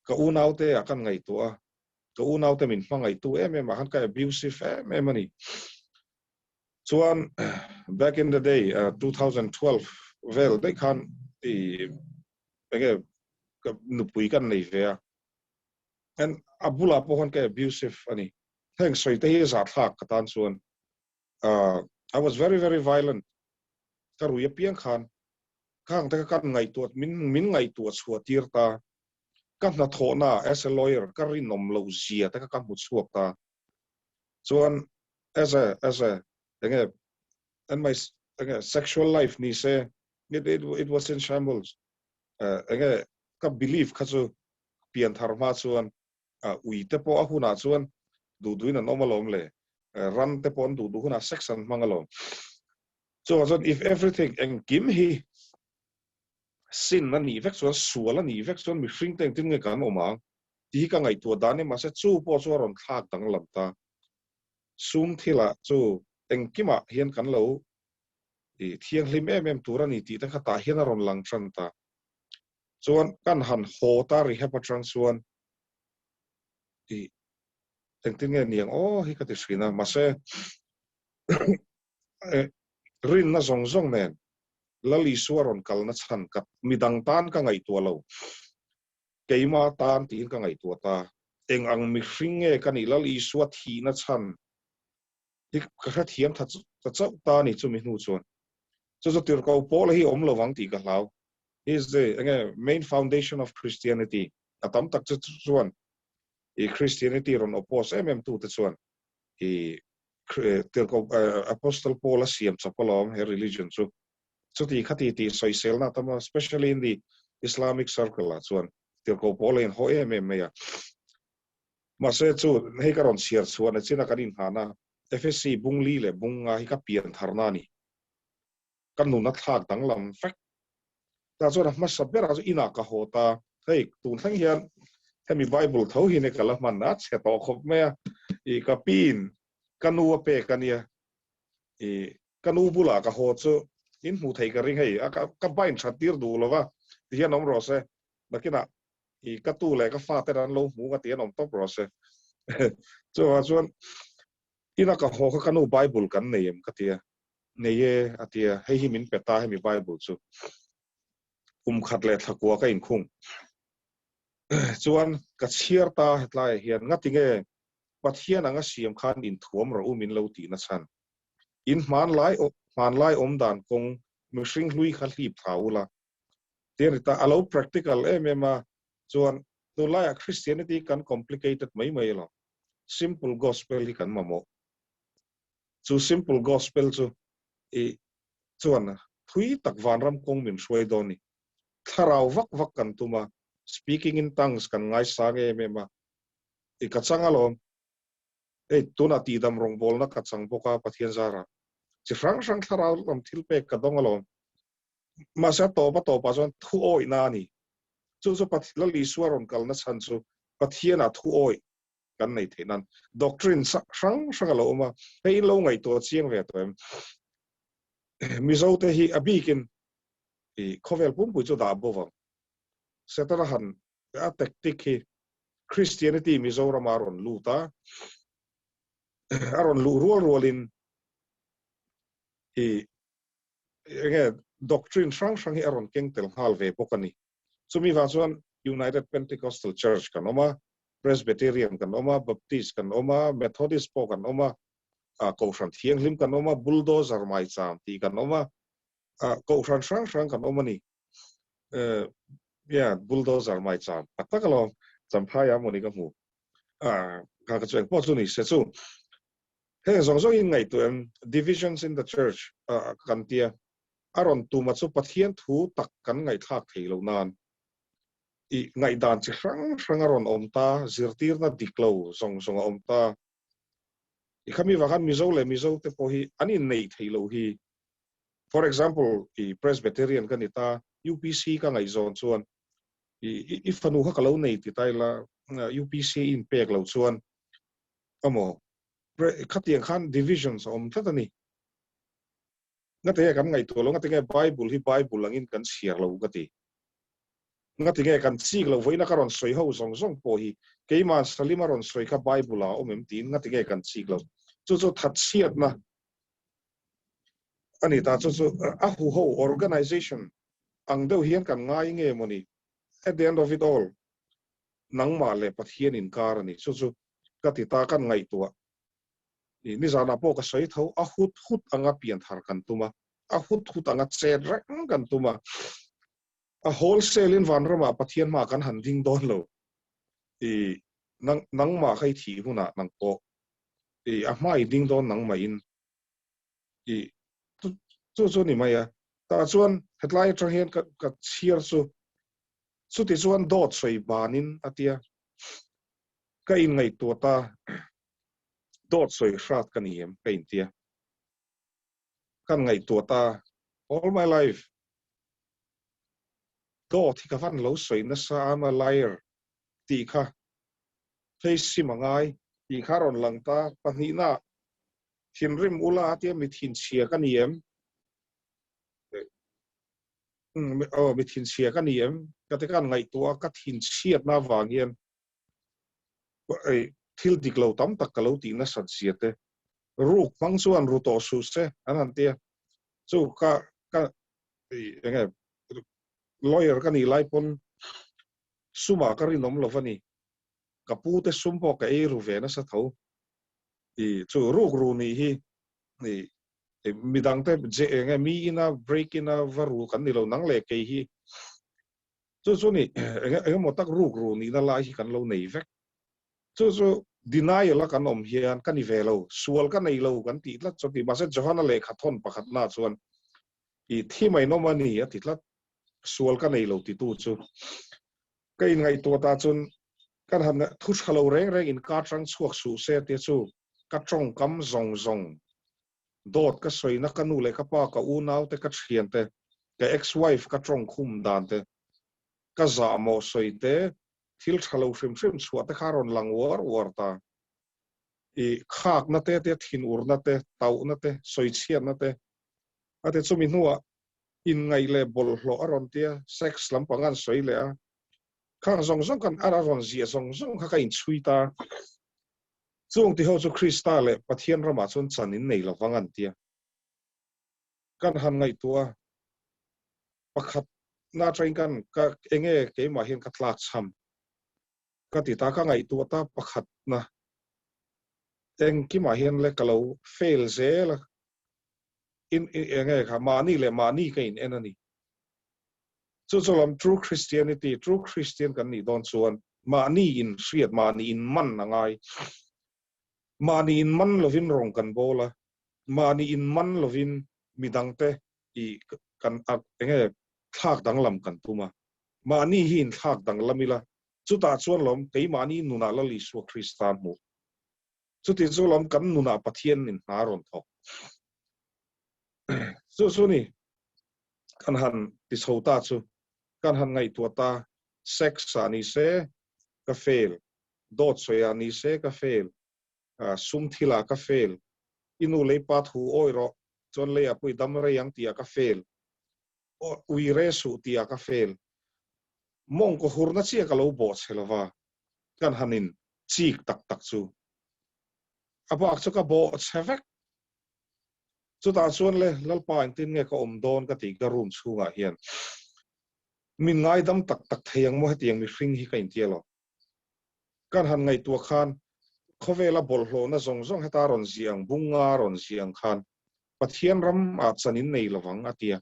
ka unaute ah kan ngaihtuah a, ka unaute min hmangaihtu em em ah khan ka abusive em em a ni. Chuan back in the day 2012 vel daih khan i enge ka nupui kan nei ve a, and a bulah pawh khan ka abusive a ni. Heng sawi te hi zahthlak ka tan chuan I was very very violent ka rui apiang khan khang te kha kan ngaihtuah min min ngaihtuah chhuah tir ta ka hnathawhna as a lawyer ka rinawm loh zia te kha ka hmu chhuak ta chuan as a as a enge and my enge sexual life ni se it it it was in shambles enge ka belief kha chu pian thar hma chuan ui te pawh a hunah chuan duh duhin an awm alawm le ran te pawh an duh duh hunah sex an hmang alawm chuvang chuan if everything engkim hi sin a nih vek chuan sual a nih vek chuan mihring te engtin nge kan awm ang tih hi ka ngaihtuah dan ni mahse chu pawh chu a rawn thlak danglam ta sum thilah chu engkimah hian kan lo i thianghlim em em tur a ni tih te kha tah hian a rawn lang tan ta chuan kan han haw ta rehab atang chuan i engtin nge niang aw hi ka ti thin a mahse rinna zawng zawng nen Lal Isua rawn kalna chhan ka midang tan ka ngaihtuah lo keima tan tiin ka ngaihtuah ta eng ang mihring nge ka nih Lal Isua thihna chhan hi ka hrethiam tha ta chauh ta ni chumi hnu chuan chu chu tirhkoh pawl hi awm lovang tih ka hlau he is the enge main foundation of Christianity a tam tak chu chuan i Christianity rawn oppose em em tu te chuan i tirhkoh Apostle Paul a siam chawp alawm he religion chu chuti khati tih sawiselna tam a especially in the Islamic circle ah chuan tirhkoh Paul a inhaw em em mai a mahse chu hei ka rawn chhiar chhuah na chin a kan inghahna Efesi bung li leh bung nga hi ka pian tharna a ni ka nun a thlak danglam vek. Tah chuan a hmasa berah chu inah ka haw ta. Hei, tun thleng hian hemi Bible tho hi ka la hman a chhe tawh khawp mai a. I ka piin ka nu a pek a nia. I ka nu bulah ka haw chu in hmuh theih ka ring hei a ka bind that tir duh lo va tihian awm rawh se. Nakinah i ka tu leh ka fate an lo hmu nga tihian awm tawp rawh se. Chuvang chuan ina ka haw kha ka nu Bible kan nei em ka ti a. Nei e, a ti a, hei hi min pe ta hemi Bible chu. Kum khat leh thla kua ka inkhung. Chuan ka chhiar ta hetlaiah hian ngati nge Pathian anga siam khan inthuam rawh u min lo tih na chhan. In hmanlai hmanlai awm dan kawng mihring hlui kha hlip thla ula. Ti a ni ta, a lo practical em em a, chuan tunlaiah Christianity kan complicated mai mai lo. Simple gospel hi kan mamawh. Chu simple gospel chu i chuan thui tak vanram kawng min hruai dawn ni. Thlarau vak vak kan tum a, speaking in tongues kan ngaisang em em a, i ka chang alawm. Hei tunah tihdam rawngbawlna ka chang bawk a Pathian zarah. Chi hrang hrang thlarau lam thil pek ka dawng alawm. Mahse a tawp a tawpah chuan thu awihna a ni. Chu chu Lal Isua rawn kalna chhan chu Pathianah thu awih kan nei theih nan doctrine hrang hrang a lo awm a, hei in lo ngaihtuah chiang ve tawh em? Mizo te hi a bikin i khawvel pumpui chu dah bo vang. Setana han a tactic hi Christianity Mizoram a rawn lut a, a rawn luh rual rualin i enge doctrine hrang hrang hi a rawn keng tel nghal ve bawk a ni. Chumi vang chuan United Pentecostal Church kan awm a, Presbyterian kan awm a, Baptist kan awm a, Methodist pawh kan awm a, Kohhran Thianghlim kan awm a, Bulldozer Maicham tih kan awm a, Kohhran hrang hrang kan awm a ni. Yeah, Bulldozer Maicham tak tak alawm, Champhai ah mawni ka hmu. Kha ka chu engpawh chu ni se chu. Heng zawng zawng in ngaihtuah em, divisions in the church kan tia, a rawn tuma chu Pathian thu tak kan ngaihthlak thei lo nan i ngaihdan chi hrang hrang a rawn awm ta, zirtirna dik lo zawng zawng a awm ta. I khami vang khan Mizo leh Mizo te pawh hi an inneih thei lo hi. For example, i Presbyterian ka ni ta, UPC ka ngaihzawn chuan i i fanu kha ka lo nei ti ta ila, UPC i inpek lo chuan emaw. Khatiang khan divisions a awm tlat a ni. Ngatinge kan ngaihtuah lo, ngatinge Bible hi Bible angin kan chhiar lo ka ti. Ngatinge kan chik loh vawiina ka rawn sawi ho zawng zawng pawh hi keimah Salima rawn sawi kha Bible ah a awm em tiin ngatinge kan chik lo. Chu chu thatchhiatna a ni ta. Chu chu a huho, organization, ang deuh hian kan ngai nge mawni? At the end of it all, nangmah leh Pathian inkar a ni. Chu chu ka ti ta, kan ngaihtuah. I nizanah pawh ka sawi tho, a hut hut anga pianthar kan tum a, a hut hut anga chet reng kan tum a, a wholesale in vanramah Pathian hmaah kan han ding dawn lo. I nang nangmah kha i thih hunah nang pawh i a hma i ding dawn nangmah in i chu chu chu ni mai a. Tah chuan hetlai atang hian ka ka chhiar chu chuti chuan dawt sawi banin a tia ka inngaihtuah ta dawt sawi hrat ka ni em ka intia kan ngaihtuah ta all my life dawt hi ka van lo sawi nasa I'm a liar tih kha phei sim a ngai tih kha rawn lang ta pahnihna thinrim ula tia mi thinchhia ka ni em aw mi thinchhia ka ni em ka ti kan ngaihtuah ka thinchhiatna avang hian thil dik lo tam tak ka lo tih nasat zia te ruk hmang chuan ru tawh suh se an han tia chu ka ka enge lawyer ka nih lai pawn sumah ka rinawm lo va ni ka pu te sum pawh ka ei ru ve nasa tho i chu ruk ru nih hi i midang te enge mi ina break ina va ru kan ni lo nang leh kei hi Chu chu ni, eng engemaw tak ruk ru nihna lai hi kan lo nei vek. Chu chu denial a kan awm hian ka ni ve lo, sual ka nei lo kan tih tlat chuan ti. Mahse Johana lehkha thawn pakhatna chuan i thi mai nawm a ni a ti tlat, sual ka nei lo titu chu. Ka inngaihtuah ta chuan kan han thu tha lo reng reng in ka chang chhuak suh se tia chu ka tawngkam zawng zawng Dawt ka sawina ka nu leh ka pa, ka unaute, ka thiante, ka ex-wife ka tawng khum dan te, ka zahmawh sawi te, thil tha lo hrim hrim chhuah te kha a rawn lang uar uar ta. I khakna te te, thinurna te, tauhna te, sawichhiatna te, a ti chumi hnuah inngaih leh bawlhhlawh a rawn tia, sex lampang an sawi leh a, khang zawng zawng kan a rawn ziah zawng zawng kha ka inchhui ta. Chung ti ho chu Krista leh Pathian ramah chuan chan in nei lovang an tia. Kan han ngaihtuah a, pakhat na atangin kan ka enge keimah hian ka tlak chham ka ti ta, ka ngaihtuah ta pakhat na engkimah hian le ka lo fail zel a, in enge kha mahni leh mahni ka in en a ni. Chu chu lam true Christianity, true Christian kan nih dawn chuan mahni in hriat, mahni in man a ngai. Mahni in man lovin rawng kan bawl a, mahni in man lovin midangte i kan enge thlak danglam kan tum a. Mahni hi in thlak danglam ila, chutah chuan lawm keimahni nunah Lal Isua Krista hmuh. Chuti chu lawm kan nunah Pathian in hna rawn thawk. Chu chu ni kan han ti chho ta chu kan han ngaihtuah ta sex ah ni se ka fail, dawt sawi ah ni se ka fail, sum thil ah ka fail, i nu lei pa thu awi rawh chuan lei ah pawh i dam rei ang tih ah ka fail, ui re suh tih ah ka fail, mawngkaw hurna chiah ka lo bawh che lova kan han in chik tak tak chu a bak chu ka bawh che vek. Chutah chuan le Lalpa engtin nge ka awm dawn ka tih ka room chhungah hian min ngaidam tak tak thei ang maw hetiang mihring hi ka intia lo. Kan han ngaihtuah khan khawvela bawlhhlawhna zawng zawng heta rawn ziah ang bunga rawn ziah ang khan Pathian ram ah chan in nei lovang a tia.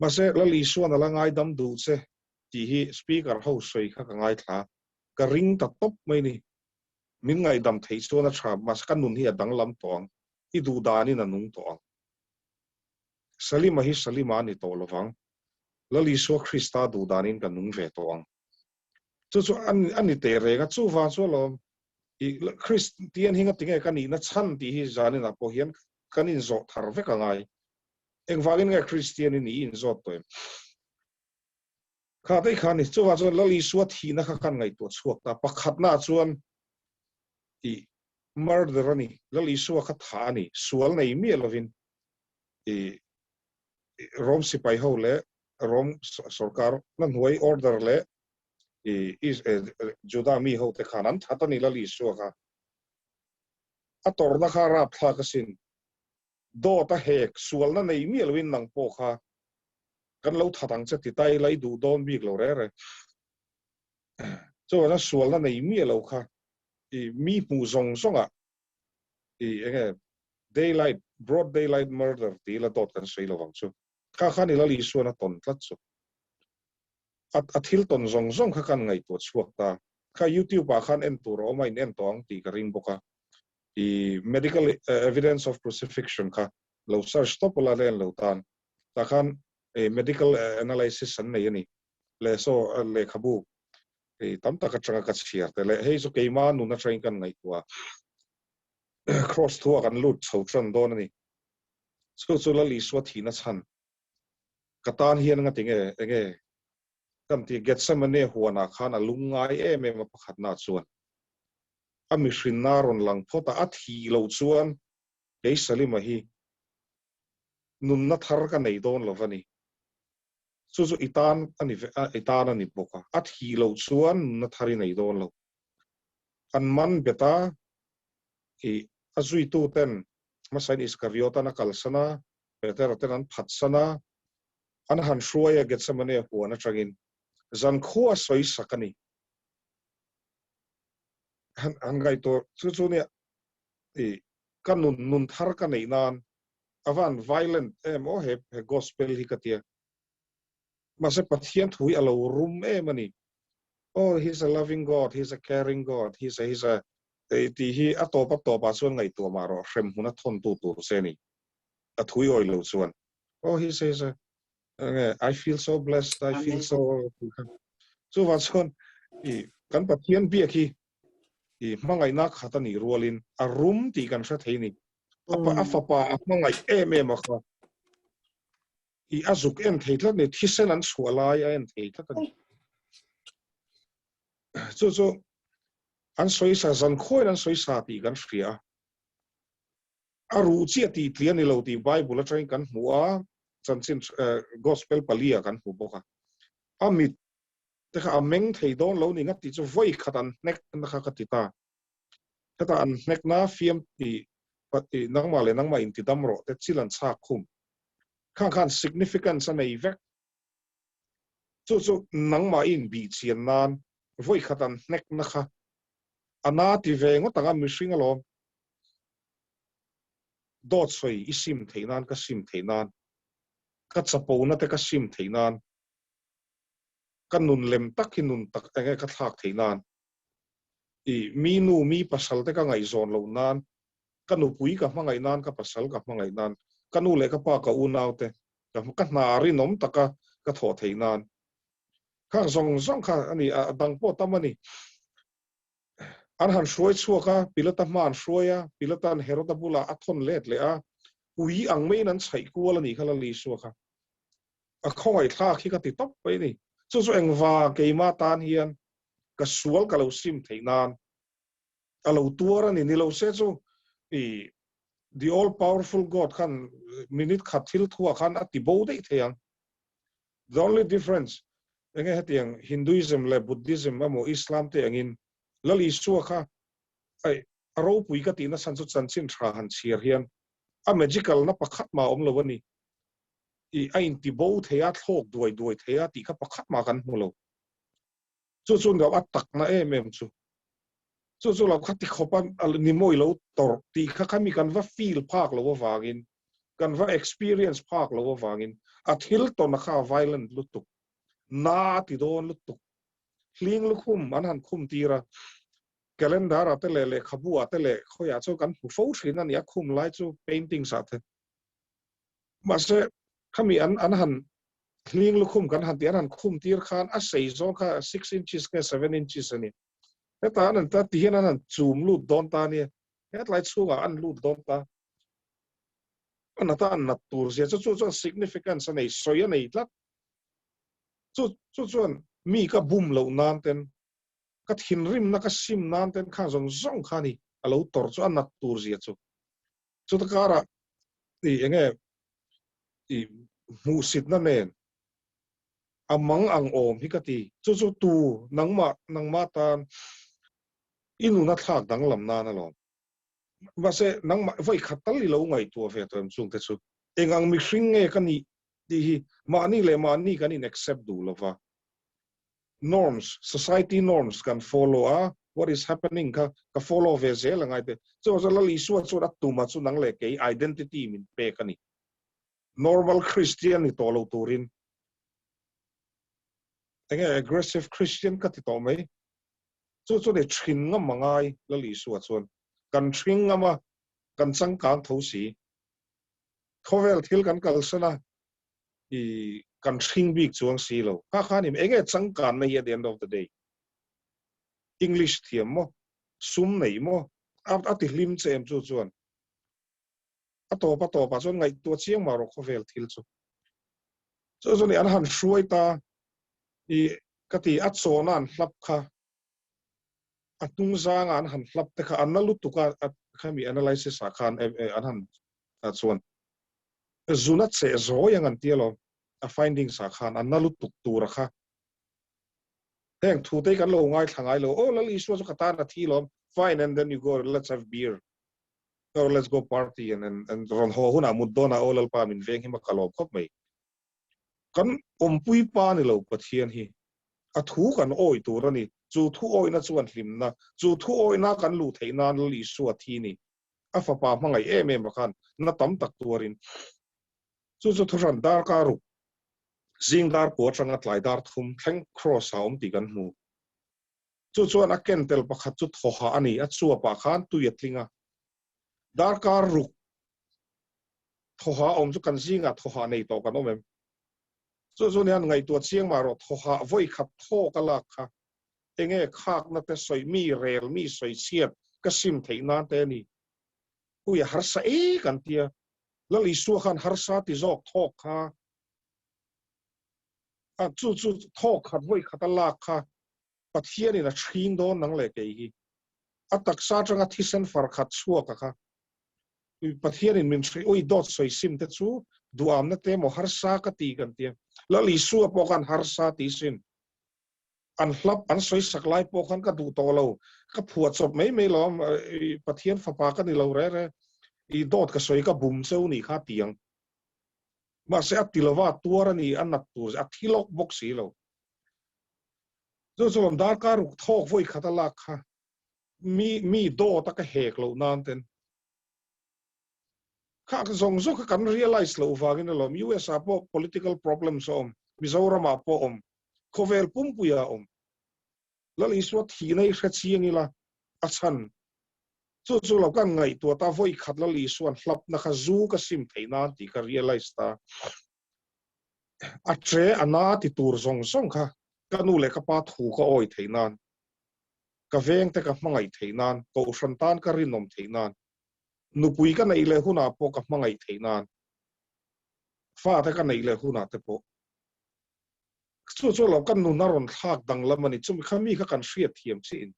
Mahse Lal Isuan a la ngaidam duh che tih hi speaker ho sawi kha ka ngaithla ka ring ta tawp mai ni. Min ngaihdam theih chuan a tha, mahse ka nun hi a danglam tawh ang, i duh danin a nung tawh ang. Salima hi Salima a ni tawh lovang, Lal Isua Krista duh danin ka nung ve tawh ang. Chu chu a ni teh reng a, chuvang chu alawm i Kristian hi ngatinge ka nihna chhan tih hi zaninah pawh hian kan inzawh thar vek a ngai. Engvangin nge Kristian i nih i inzawt tawh em? Kha daih kha a ni. Chuvang chuan Lal Isua thihna kha kan ngaihtuah chhuak ta. Pakhatnaah chuan tih murder a ni, Lal Isua kha thah a ni, sual nei miah lovin i Rom sipai ho leh Rom sorkar na hnuai order leh i Juda mi ho te khan an that a ni Lal Isua kha. A tawrhna kha rapthlak asin. Dawt a hek, sualna nei miah lovin nang pawh kha kan lo that ang che ti ta ila i duh dawn bik lo rere. Chuan a sualna nei miah lo kha i mi hmuh zawng zawngah i enge daylight, broad daylight murder ti ila dawt kan sawi lovang chu. Kha khan i Lal Isuan a tawn tlat chu. A a thil tawn zawng zawng kha kan ngaihtuah chhuak ta. Kha YouTube ah khan en tur a awm a, in en tawh ang tih ka ring bawk a. I medical evidence of crucifixion kha lo search tawp ula la en lo tan. Tah khan medical analysis an nei a ni. Le saw lehkhabu tam tak atanga ka chhiar te leh hei chu keima nun atangin kan ngaihtuah a, cross thu ah kan lut chho tan dawn a ni. Chu chu Lal Isua thihna chhan ka tan hian nga tinge enge kan ti Gethsemane huanah khan a lung ngai em em a pakhatna chuan a mihrinna rawn lang phawt a, a thih loh chuan kei Salima hi nunna thar ka nei dawn lo va ni. Chu chu i tan a ni ve a, i tan a ni bawk a, a thih loh chuan nunna thar i nei dawn lo. An man bet a, i a zuitu ten hmasain Iskariot-an a kalsan a, Petera ten an phatsan a, an han hruai a Gethsemane huan atangin zankhua sawi sak a ni. Han han ngaihtuah chu chu nia i ka nun nun thar ka neih nan a van violent em aw he he gospel hi ka tia. Mahse Pathian thu hi a lo rum em a ni. Oh he's a loving God, he's a caring God, he's a he's a tih hi a tawp a tawp ah chuan ngaihtuah mah rawh hrem hmun a thawn tu tur che a ni. A thui awi lo chuan oh he says enge I feel so blessed I feel so chuvang chuan i kan Pathian biak hi i hmangaihna khat a nih rualin a rum tih kan hre thei ni a fapa a hmangaih em em a kha i a zuk en thei tlat ni thisen an chhuah lai a en thei tlat a ni chu chu an sawisa zan khawiin an sawisa tih kan hria a A ruh chiah tih tli a ni lo tih Bible atangin kan hmu a, chanchin Gospel palia kan hmu bawk a. A mit te kha a meng thei dawn lo ni ngat tih chu vawi khat an hnek na kha ka ti ta. Hetah an hnek na fiam tih nangmah leh nangmah inti dam rawh te chil an chhak khum. Khang khan significance a nei vek. Chu chu nangmah i inbih chian nan vawi khat an hnek na kha a na ti ve ngawt ang a mihring alawm. Dawt sawi i sim theih nan ka sim theih nan, ka chapona te ka sim theih nan, ka nun lem tak hi nun tak enge ka thlak theih nan, i mi nu mi pasal te ka ngaihzawn loh nan, ka nupui ka hmangaih nan ka pasal ka hmangaih nan, ka nu leh ka pa ka unau te ka hna rinawm taka ka thawh theih nan. Khang zawng zawng kha a ni a dang pawh tam a ni. An han hruai chhuak a, Pilata hma an hruai a, Pilata'n Heroda bulah a thawn let leh a, ui ang maiin an chhaih kual a nih kha Lal Isua kha. A khawngaihthlak hi ka ti tawp mai a ni. Chu chu engva keimah tan hian ka sual ka lo sim theih nan a lo tuar a ni. Ni lo se chu i the all powerful God khan minute khat thil thuah khan a ti bo daih thei ang. The only difference enge hetiang Hinduism leh Buddhism emaw Islam te angin Lal Isua kha ai a ropui ka tihna chhan chu chanchin tha han chhiar hian a magical na pakhat mah a awm lo a ni. I a inti bo thei a, thlawk duai duai thei a tih kha pakhat mah kan hmu lo. Chu chu lo a takna em em chu. Chu chu lo kha ti khawp a ni maw i lo tawrh tih kha kha mi kan va feel phak lo avangin, kan va experience phak lo avangin a thil tawn a kha a violent lutuk, na a ti dawn lutuk. Hling lukhum an han khum tir a, calendar ah te leh lehkhabu ah te leh khawiah chuan kan hmu fo thin a ni, a khum lai chu paintings ah te. Mahse khami an an han hling lukhum kan han tih an han khum tir khan a sei zawng kha 6 inches nge 7 inches a ni. Heta an han ta ti hian an han chum lut dawn ta nia. Hetlai chhungah an lut dawn ta. An ata an nat tur zia chu chu chuan significance a nei sawi a nei tlat. Chu chu chuan mi ka bum loh nan ten ka thinrimna ka sim nan ten kha zawng zawng kha ni. a lo tawrh chu a nat tur zia chu. Chuta karah i enge i hmuhsitna nen a mang ang awm hi ka ti. Chu chu tu nangmah nangmah tan i nuna thlak danglam nan alawm. Mahse nangmah vawi khat tal i lo ngaihtuah ve tawh em chungte chu eng ang mihring nge ka nih tih hi mahni leh mahni kan in accept duh lova. Norms, society norms kan follow a, what is happening kha ka follow ve zel a ngai te. Chuvang chuan Lal Isua chuan a tuma chu nang leh kei identity min pek a ni. Normal Christian ni tawh lo turin enge aggressive Christian ka ti tawh mai. Chu chu ni thin ngam a ngai Lal Isua chuan. Kan thring ngam a, kan changkang tho si. Khawvel thil kan kalsan a, i kan hring bik chuang si lo. Kha khan im enge changkan na hi at the end of the day. English thiam maw? Sum nei maw? A ti hlim che em chu chuan. A tawp a tawpah chuan ngaihtuah chiang mah rawh khawvel thil chu. Chu chuan i an han hruai ta i ka ti a chawna an hlap kha a hnung zanga an han hlap te kha an na lutuk a khami analysis ah khan an han chuan zuna cheh zawi ang an ti alawm a findings ah khan a na lutuk tur a kha heng thu te hi kan lo ngaithla ngai lo aw Lal Isua chu ka tan a thi lawm fine and then you go let's have beer or let's go party and and rawn haw hunah mut dawnah aw Lalpa min veng hi ma ka lawm khawp mai kan awmpui pa ni lo Pathian hi a thu kan awi tur a ni chu thu awina chuan hlimna chu thu awina kan luh theih nan Lal Isua thi ni a fapa hmangaih em em a khan na tam tak tuarin chu chu thuhran darkar ruk zing dar pua atanga tlai dar thum thleng cross a awm tih kan hmu. Chu chuan a ken tel pakhat chu thawha a ni, a chuapah khan tui a tling a. Darkar ruk thawha awm chu kan zingah thawha nei tawh kan awm em? Chu chu nian ngaihtuah chiang mah rawh thawha vawi khat thawk a lak kha enge khakna te sawi mi rel mi sawi chhiat ka sim theih nan te a ni. Ui a harsa e kan tia. Lal Isua khan harsa ti zawk thawk kha a chu chu thawk khat vawi khat a lak kha Pathianin a thring dawn nang leh kei hi. A taksa atanga thisen far khat chhuak a kha. Pathianin min hri ui dawt sawi sim te chu duamna te emaw harsa ka ti kan tia. Lal Isua pawh khan harsa ti sin. An hlap an sawi sak lai pawh khan ka duh tawh lo, ka phuah chawp mai mai lo, Pathian fapa ka ni lo re re, i dawt ka sawi ka bum cheu nih kha ti ang. Mahse a ti lova a tuar a ni, a nat tur a thi lawk bawk si lo. Chu chuan darkar ruk thawk vawi khat a lak kha mi mi dawt a ka hek loh nan ten kha zawng zawng kha kan realize loh vangin alawm US ah pawh political problems a awm, Mizoram ah pawh awm, Khawvel pumpuia a awm. Lal Isua thihna hi hre chiang ila a chhan. Chu chu lo kan ngaihtuah ta vawi khat Lal Isua'n hlapna kha zu ka sim theih nan tih ka realize ta. A tre a na ti tur zawng zawng kha ka nu leh ka pa thu ka awi theih nan, ka vengte ka hmangaih theih nan, kohhran tan ka rinawm theih nan, nupui ka neih leh hunah pawh ka hmangaih theih nan, fate ka neih leh hunah te pawh Chu chu lo kan nun a rawn thlak danglam a ni. Chumi kha mi kha kan hriat thiam chiin.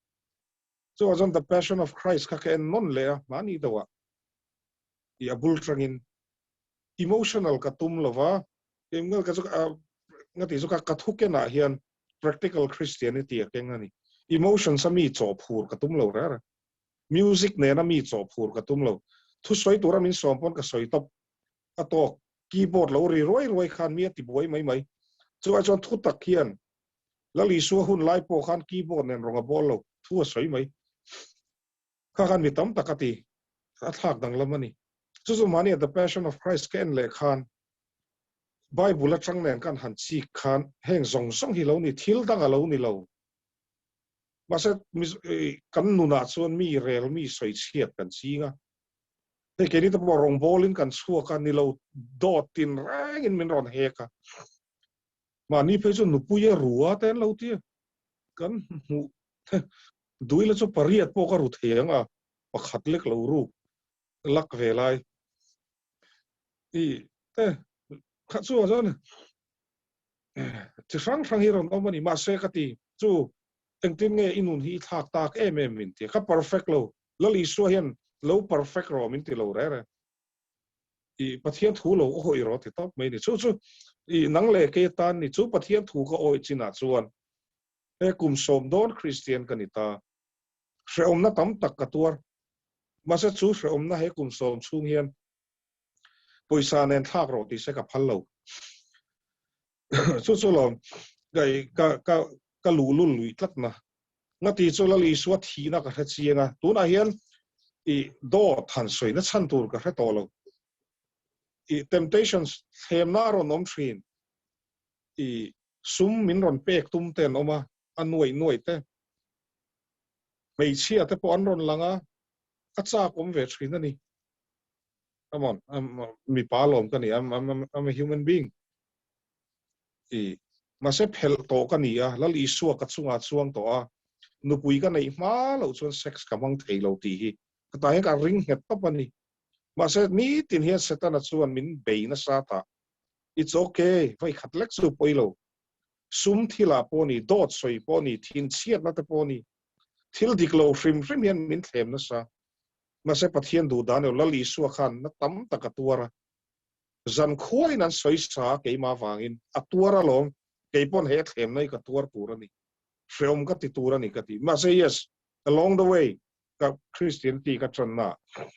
Chuvang chuan The Passion of Christ kha ka en nawn leh a, mahni deuhah i a bul tangin emotional ka tum lo va, ka chu nga tih chu ka thu kenah hian practical Christianity a keng a ni. Emotions a mi chaw phur ka tum lo reng reng. Music nena mi chaw phur ka tum lo. Thusawi tura min sawm pawn ka sawi tawp a tawk. Keyboard lo ri ruai ruai khan mi a ti buai mai mai. Chuvai chuan thu tak hian Lal Isua hun lai pawh khan keyboard nen rawng a bawl lo, thu a sawi mai. Kha khan mi tam tak a ti, a thlak danglam a ni. Chu chu mahni The Passion of Christ ka en leh khan Bible atang nen kan han chik khan heng zawng zawng hi lo ni, thil dang a lo ni lo. Mahse kan nunah chuan mi rel mi sawi chhiat kan ching a. Hei keini te pawh rawngbawlin kan chhuak a, nilo dawt tin rengin min rawn hek a. Mahni phei chu nupui a ru a te an lo ti a, kan hmuh duila chu pariat pawh ka ru thei ang a, pakhat lek lo ruk lak ve lai. I te kha chu ah chuan chi hrang hrang hi rawn awm a ni, mahse ka ti chu engtin nge i nun hi i thlak tak em em min ti a, ka perfect lo. Lal Isua hian lo perfect rawh min ti lo reh reh. I Pathian thu lo awih rawh ti tawp mai ni. Chu chu i nang leh kei atan ni chu Pathian thu ka awih chinah chuan he kum sawm dawn Kristian ka ni ta. Hrehawmna tam tak ka tuar. Mahse chu hrehawmna he kum sawm chhung hian pawisa nen thlak rawh tih se ka phal lo. Chu chu lawm ka ka ka ka luhlul lui tlatna. Ngati chu Lal Isua thihna ka hre chiang a, tunah hian i dawt han sawina chhan tur ka hre tawh lo. I temptations thlemna a rawn awm thin. I sum min rawn pek tum te an awm a, a nuaih nuaih te. Hmeichhia te pawh an rawn lang a, a chak awm ve thin a ni. Come on, mipa lawm ka ni, I'm, I'm, I'm a human being. I mahse phelh tawh ka ni a, Lal Isua ka chungah chuang tawh a, nupui ka neih hma loh chuan sex ka hmang thei lo tih hi ka tah hian ka ring nghet tawp a ni. Mahse nitin hian Setana chuan min bei nasa ta. It's okay, vawi khat lek chu pawi lo. Sum thilah pawh ni, dawt sawi pawh ni, thinchhiatna te pawh ni, thil dik lo hrim hrim hian min thlem nasa. Mahse Pathian duh dan emaw Lal Isua khan na tam tak a tuar a, Zan khuain an sawi sa a keimah vangin a tuar alawm, kei pawn he thlemna hi ka tuar tur a ni, hreawm ka ti tur a ni ka ti. Mahse yes, along the way ka Christianity ka tanna ah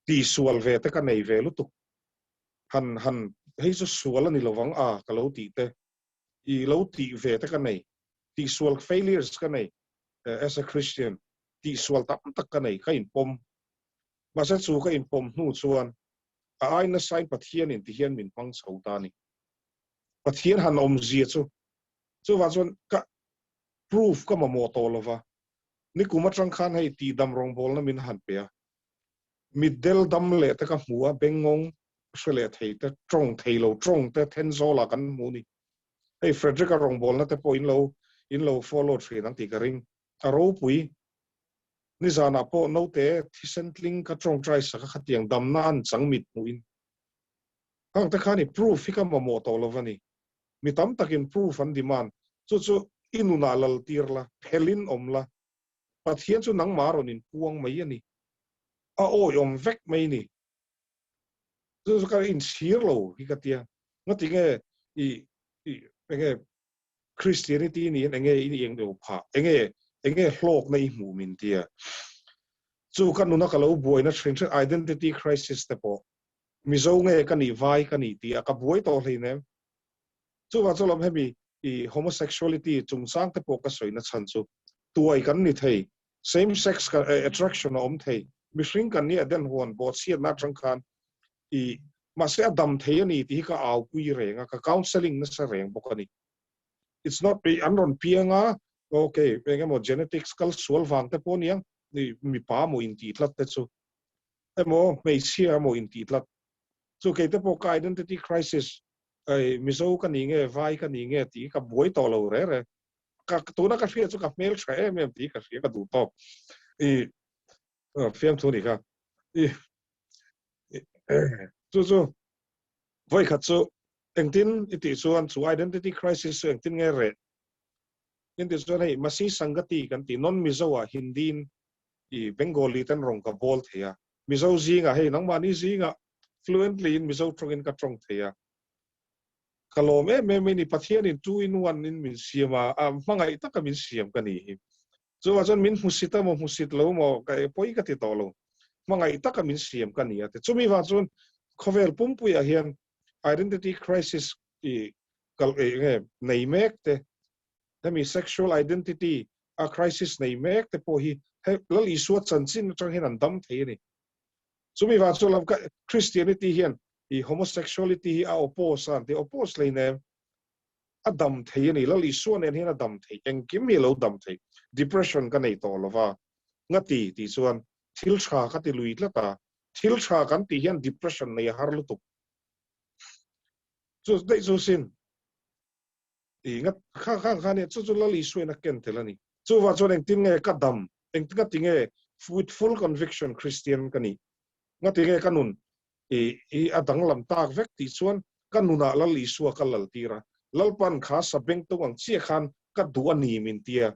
tihsual ve te ka nei ve lutuk, han han hei chu sual a ni lovang a ka lo tih te, i lo tih ve te ka nei, tihsual failures ka nei as a Christian, tihsual tam tak ka nei, ka inpawm. Mahse chu ka inpawm hnu chuan a ai nasain Pathianin ti hian min hmang chho ta a ni. Pathian han awmzia chu chuvang chuan ka proof ka mamawh tawh lova, nikum atang khan hei tihdam rawngbawlna min han pe a, mitdel dam leh te ka hmu a, bengngawng hre leh thei te, tawng thei lo tawng te Thenzawlah kan hmu a ni. Hei Frederick-a rawngbawlna te pawh in lo in lo follow thin ang tih ka ring. A ropui. Nizanah pawh naute thisen tling ka tawngtai sak a khatiang damna an chang mit hmuhin. Khang te khan i proof hi ka mamawh tawh lo va ni. Mi tam takin proof an demand. Chu chu i nunah lal tir la, phelin awm la. Pathian chu nangmah rawn inpuang mai a ni. A awiawm vek mai ni. Chu chu ka inchhir lo hi ka tia. Ngatinge i i enge Christianity niin enge i eng lo phah, enge enge hlawkna i hmuh min tia. Chu ka nuna ka lo buaina thin thin identity crisis te pawh Mizo nge ka nih vai ka nih tia ka buai tawh hleinem. Chuvang chu lawm hemi i homosexuality chungchang te pawh ka sawina chhan chu tuai kan ni thei, same sex attraction a awm thei, mihring kan nih a den huan bawhchhiatna atang khan I, mahse a dam thei a ni tih hi ka aupui reng a, ka counselling nasa reng bawk a ni. It's not be an rawn piang a, okay, eng emaw genetics kal sual vang te pawh aniang, ni mipa maw intih tlat te chu, emaw hmeichhia emaw intih tlat. Chu kei te pawh ka identity crisis, ei Mizo ka ni nge vai ka ni nge tih hi ka buai tawh lo reh reh. Ka tuna ka hria chu ka hmeltha em em tih hi ka hria ka duh tawp. I fiamthu ni kha. I Chu chu vawi khat chu engtin i tih chuan chu identity crisis chu engtin nge reh in tih chuan hei Masi Sangati kan tih non Mizo ah Hindi in i Bengali ten rawng ka bawl thei a, Mizo zingah hei nangmahni zingah fluently in Mizo tawngin ka tawng thei a, ka lawm em em in i Pathian in two in one in min siam a, a hmangaih taka min siam ka ni hi. Chuvah chuan min hmusit a maw hmusit lo maw ka pawi ka ti tawh lo. Hmangaih taka min siam ka ni a ti. Chumi vang chuan khawvel pumpuiah hian identity crisis i kal ei nge nei mek te, hemi sexual identity a crisis nei mek te pawh hi he Lal Isua chanchin atang hian an dam thei a ni. Chumi vang chuan lam ka Christianity hian i homosexuality hi a oppose a an ti. Oppose hleinem. A dam thei a ni. Lal Isua nen hian a dam thei. Engkim hi a lo dam thei. Depression ka nei tawh lo va. Ngati tih chuan thil tha ka ti lui tlat a. Thil tha kan tih hian depression nei a har lutuk. Chu daih chu sin. I ngat kha kha kha nia chu chu Lal Isua in a ken tel a ni. Chuvang chuan engtin nge ka dam, engtin ngati nge with full conviction Christian ka nih, ngati nge ka nun I i a danglam tak vek tih chuan ka nunah Lal Isua ka lal tir a, Lalpan kha sabeng tung ang chiah khan ka duh a ni min tia,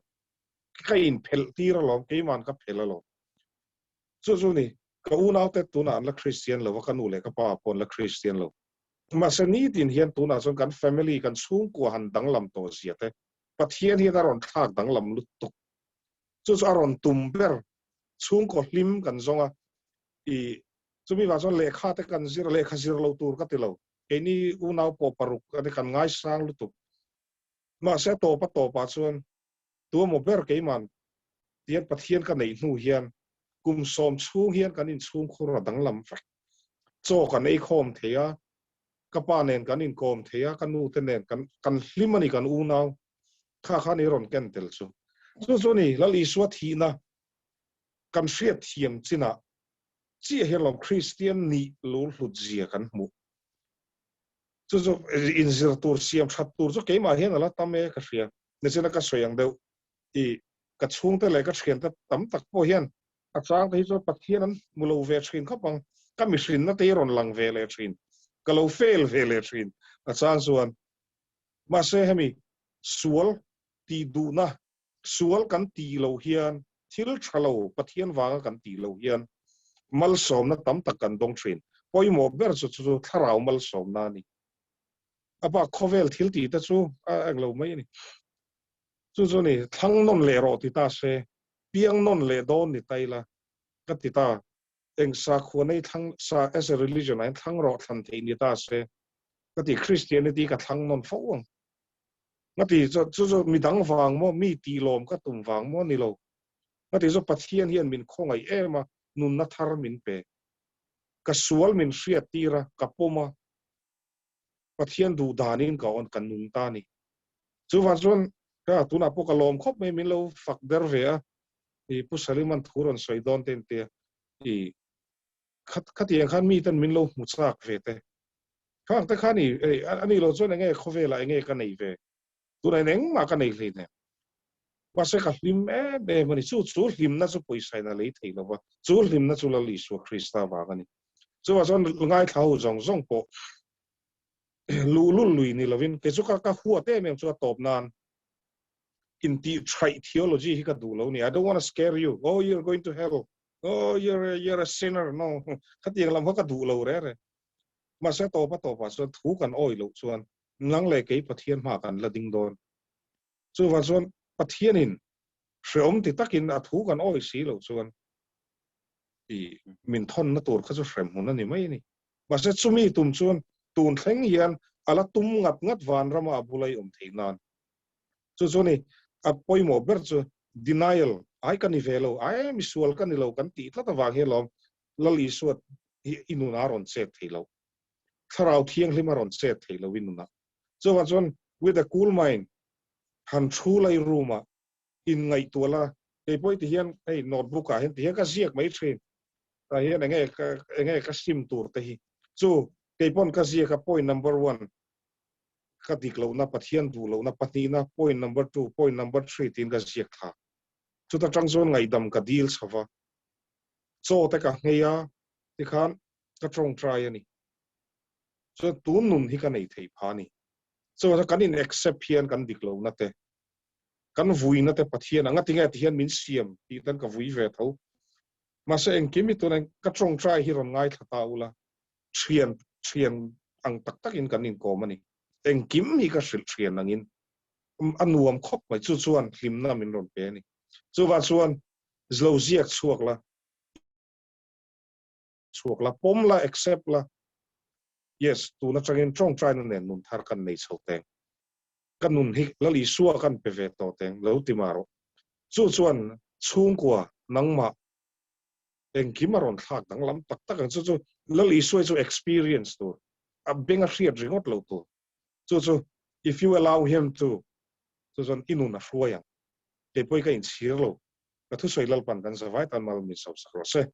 ka inphelh tir alawm, keiman ka phelh alawm. Chu chu ni, ka unaute tunah an la Kristian lo a, ka nu leh ka pa pawh an la Kristian lo. Mahse nitin hian tunah chuan kan family, kan chhungkua han danglam tawh zia te, Pathian hian a rawn thlak danglam lutuk. Chu chu a rawn tum ber, chhungkaw hlim kan zawng a, i chumi vang chuan lehkha te kan zir a, lehkha zir lo tur ka ti lo. Keini unau pawh paruk a ni, kan ngaisang lutuk. Mahse a tawp a tawpah chuan tuemaw ber keiman tihian Pathian ka neih hnu hian kum sawm chhung hian kan inchhungkhur a danglam vek. Chaw kan ei khawm thei a, ka pa nen kan inkawm thei a, ka nu te nen kan kan hlim a ni kan unau kha kha ni rawn ken tel chu. Chu chu ni Lal Isua thihna kan hriat thiam chinah chiah hian lawm Kristian nih lul hlut zia kan hmuh. Chu chu inzir tur siam that tur chu keimah hian a la tam e ka hria. Nichina ka sawi ang deuh i ka chhungte leh ka thiante tam tak pawh hian a chang te hi chuan Pathian an hmu lo ve thin khawp ang, ka mihrinna te hi rawn lang ve leh thin, ka lo fail ve leh thin a chang chuan. Mahse hemi sual tih duhna, sual kan tih loh hian thil tha lo Pathian vanga kan tih loh hian malsawmna tam tak kan dawng thin. Pawimawh ber chu chu thlarau malsawmna a ni. A bak khawvel thil tih te chu a englo mai a ni. Chu chu ni, thlang nawn leh rawh ti ta se, piang nawn leh dawn ni ta ila ka ti ta. Eng sakhua nei thlang sa as a religion ah hian thlang rawh thlan theih ni ta se ka ti Christianity ka thlang nawn fo ang. Nga ti chu chu chu midang vang maw mi tih lawm ka tum vang maw ni lo. Nga ti chu Pathian hian min khawngaih em a, nunna thar min pe. Ka sual min hriat tir a, ka pawm a, Pathian duh danin ka awn ka nung ta a ni. Chuvang chuan ka tunah pawh ka lawm khawp mai min lo fak der ve a, i Pu Saliman thu rawn sawi dawn te intia i khatiang khan miten min lo hmu chak ve te. Khang te khan i a ni lo chuan enge khawvelah enge ka nei ve, tunah in engmah ka nei hleinem. Mahse ka hlim em em a ni, chu chu hlimna chu pawisa in a lei thei lo va, chu hlimna chu Lal Isua Krista vang a ni. Chuvang chuan ngaithla ho zawng zawng pawh luhlul lui ni lovin kei chu ka ka huat em em chu a tawp nan intih thaih theology hi ka duh lo ni. I don't want to scare you. Oh, you're going to hell. Oh, you're a, you're a sinner. No. Khatiang lam kha ka duh lo re re. Mahse tawp a tawpah chuan thu kan awi loh chuan nang leh kei Pathian hma kan la ding dawn. Chuvang chuan Pathianin hreawm ti takin a thu kan awi si loh chuan i min thawnna tur kha chu hrem hmun a ni mai a ni. Mahse chumi tum chuan tun thleng hian a la tum ngat ngat vanrama a bula i awm theih nan. Chu chu ni a pawimawh ber chu denial, ai ka ni ve lo, ai misual ka ni lo kan tih tlat avang hian lawm Lal Isua hi i nunah a rawn chet thei lo. Thlarau Thianghlim a rawn chet thei lo i nunah. Chuvang chuan with a cool mind han thu lai room ah in ngaihtuah la, kei pawh ti hian hei notebook ah hian ti hian ka ziak mai thin, tah hian enge ka enge ka sim tur te hi chu kei pawn ka ziak a point number one ka dik lohna Pathian duh lohna pahnihna point number two point number three tiin ka ziak thla chuta tang chuan ngaihdam ka dil chho va chaw te ka nghei a tikhan ka tawngtai a ni chuan tun nun hi ka nei thei pha a ni chuan kan in accept hian kan dik lohna te kan vuina te Pathian anga tinge ti hian min siam tih tan ka vui ve tho. Mahse engkim hi tunah ka tawngtai hi rawn ngaithla ta ula, thian thian ang tak takin kan inkawm a ni. Engkim hi ka hrilh thian angin a nuam khawp mai, chu chuan hlimna min rawn pe a ni. Chuvang chuan lo ziak chhuak la, chhuak la, pawm la, accept la, yes, tun atangin tawngtaina nen nun thar kan nei chho teng. Ka nun hi Lal Isua kan pe ve tawh teng, lo ti mah rawh. Chu chuan chhungkua nangmah engkim a rawn thlak danglam tak tak ang. Chu chu Lal Isua hi chu experience tur, a beng a hriat ringawt lo tur. Chu chu if you allow him to, chu chuan i nun a hruai ang. Kei pawh hi ka inchhir lo. Ka thusawi Lalpan kan zavai tan mal min sawmsak rawh se.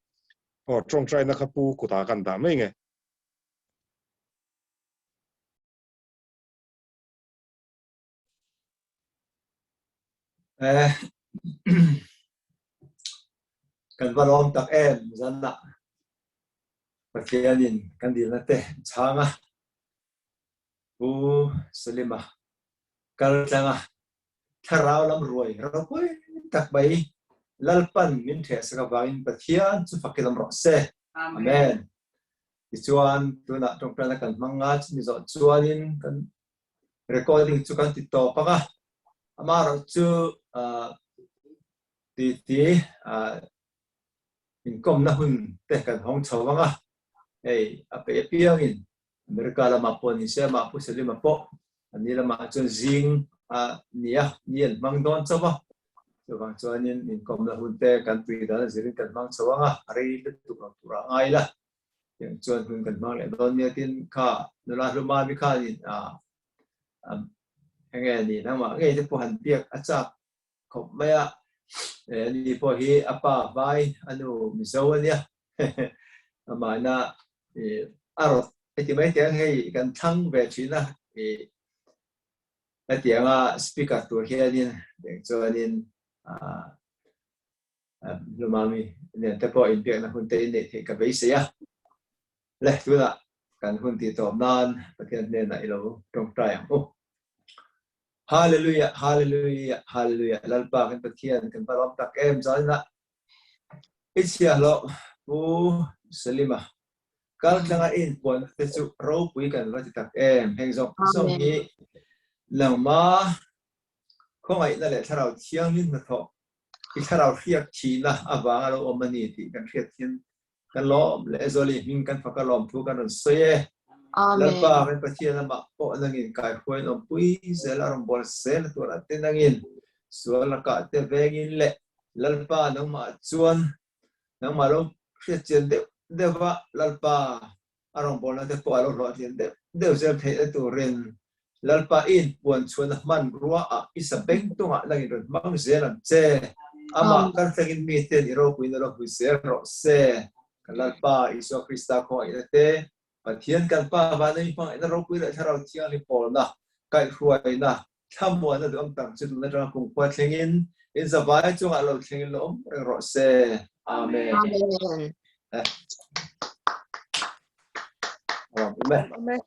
Aw, tawngtaina kha pu kutah kan dah mai nge. Eh, kan va lawm tak em zanah Pathianin kan dilna te chhang a Pu Salima kal tlanga thlarau lam ruai ropui tak mai. Lalpan min ṭhehsak avangin Pathian chu fakin awm rawh se. Amen. Tichuan, tunah ṭawngṭaina kan hmang a, chumi zawh chuanin kan recording chu kan ti tawp ang a. Amaherawh chu titi inkawmna hun te kan hawng chho ang a, hei a peih apiangin America lamah pawh ni se, amah Pu Salima pawh ani lamah chuan zing a ni a, ni an hmang dawn chauh a. Chuvang chuanin inkawmna hun te kan tui dan a zirin kan hmang chho ang a, a rei lutuk lo turah a ngai la. Tiang chuan hun kan hmang leh dawn nia tin kha nula hluma mi khanin a enge ni nangmah ngei te pawh han biak a chak khawp mai a, ani pawh hi a pa vai a nu Mizo a nia amahna a rawt heti mai teh ang hei kan thlang ve thin a hetianga speaker tur hianin eng chuanin hlumami nen te pawh inbiakna hun te inneih theih ka beisei a le tunah kan hun tih tawp nan Pathian hnenah i lo tawngtai ang u. Hallelujah, hallelujah, hallelujah. Lalpa kan Pathian kan va lawm tak em zaninah I chhiahhlawh Pu Salima kal tlanga i inpuanna te chu ropui kan va ti tak em. Heng zawng zawng hi nangma khawngaihna leh thlarau thianghlim hnathawh i thlarau hriak thihna avanga lo awm a ni tih kan hriat hian Kan lawm leh Zoli hming kan fak a lawm thu kan rawn sawi e. Lalpa kan Pathian amah pawh nangin kaihruaiin awmpui zel a rawn bawl zel a tur a te nangin sual lakah te vengin leh Lalpa nangmah chuan nangmah lo hriatchian deuh deuh va Lalpa a rawngbawlna te pawh a lo hlawhtlin deuh deuh zel theihna turin Lalpa i inpuan chhuahna hmanrua ah i sa beng tungah nangin rawn hmang zel ang che. Amah kal thlengin miten i ropuiin a lo hmu zel rawh se. Kan Lalpa Isua Krista khawngaihna te, Pathian kan Pa vana mi hmangaihna ropui leh Thlarau Thianghlim pawlna, kaihhruaina, thlamuanna duham tak chu tun atanga kumkhua thlengin in zavai chungah lo thlengin lo awm reng rawh se. Amen. Amen. Amen.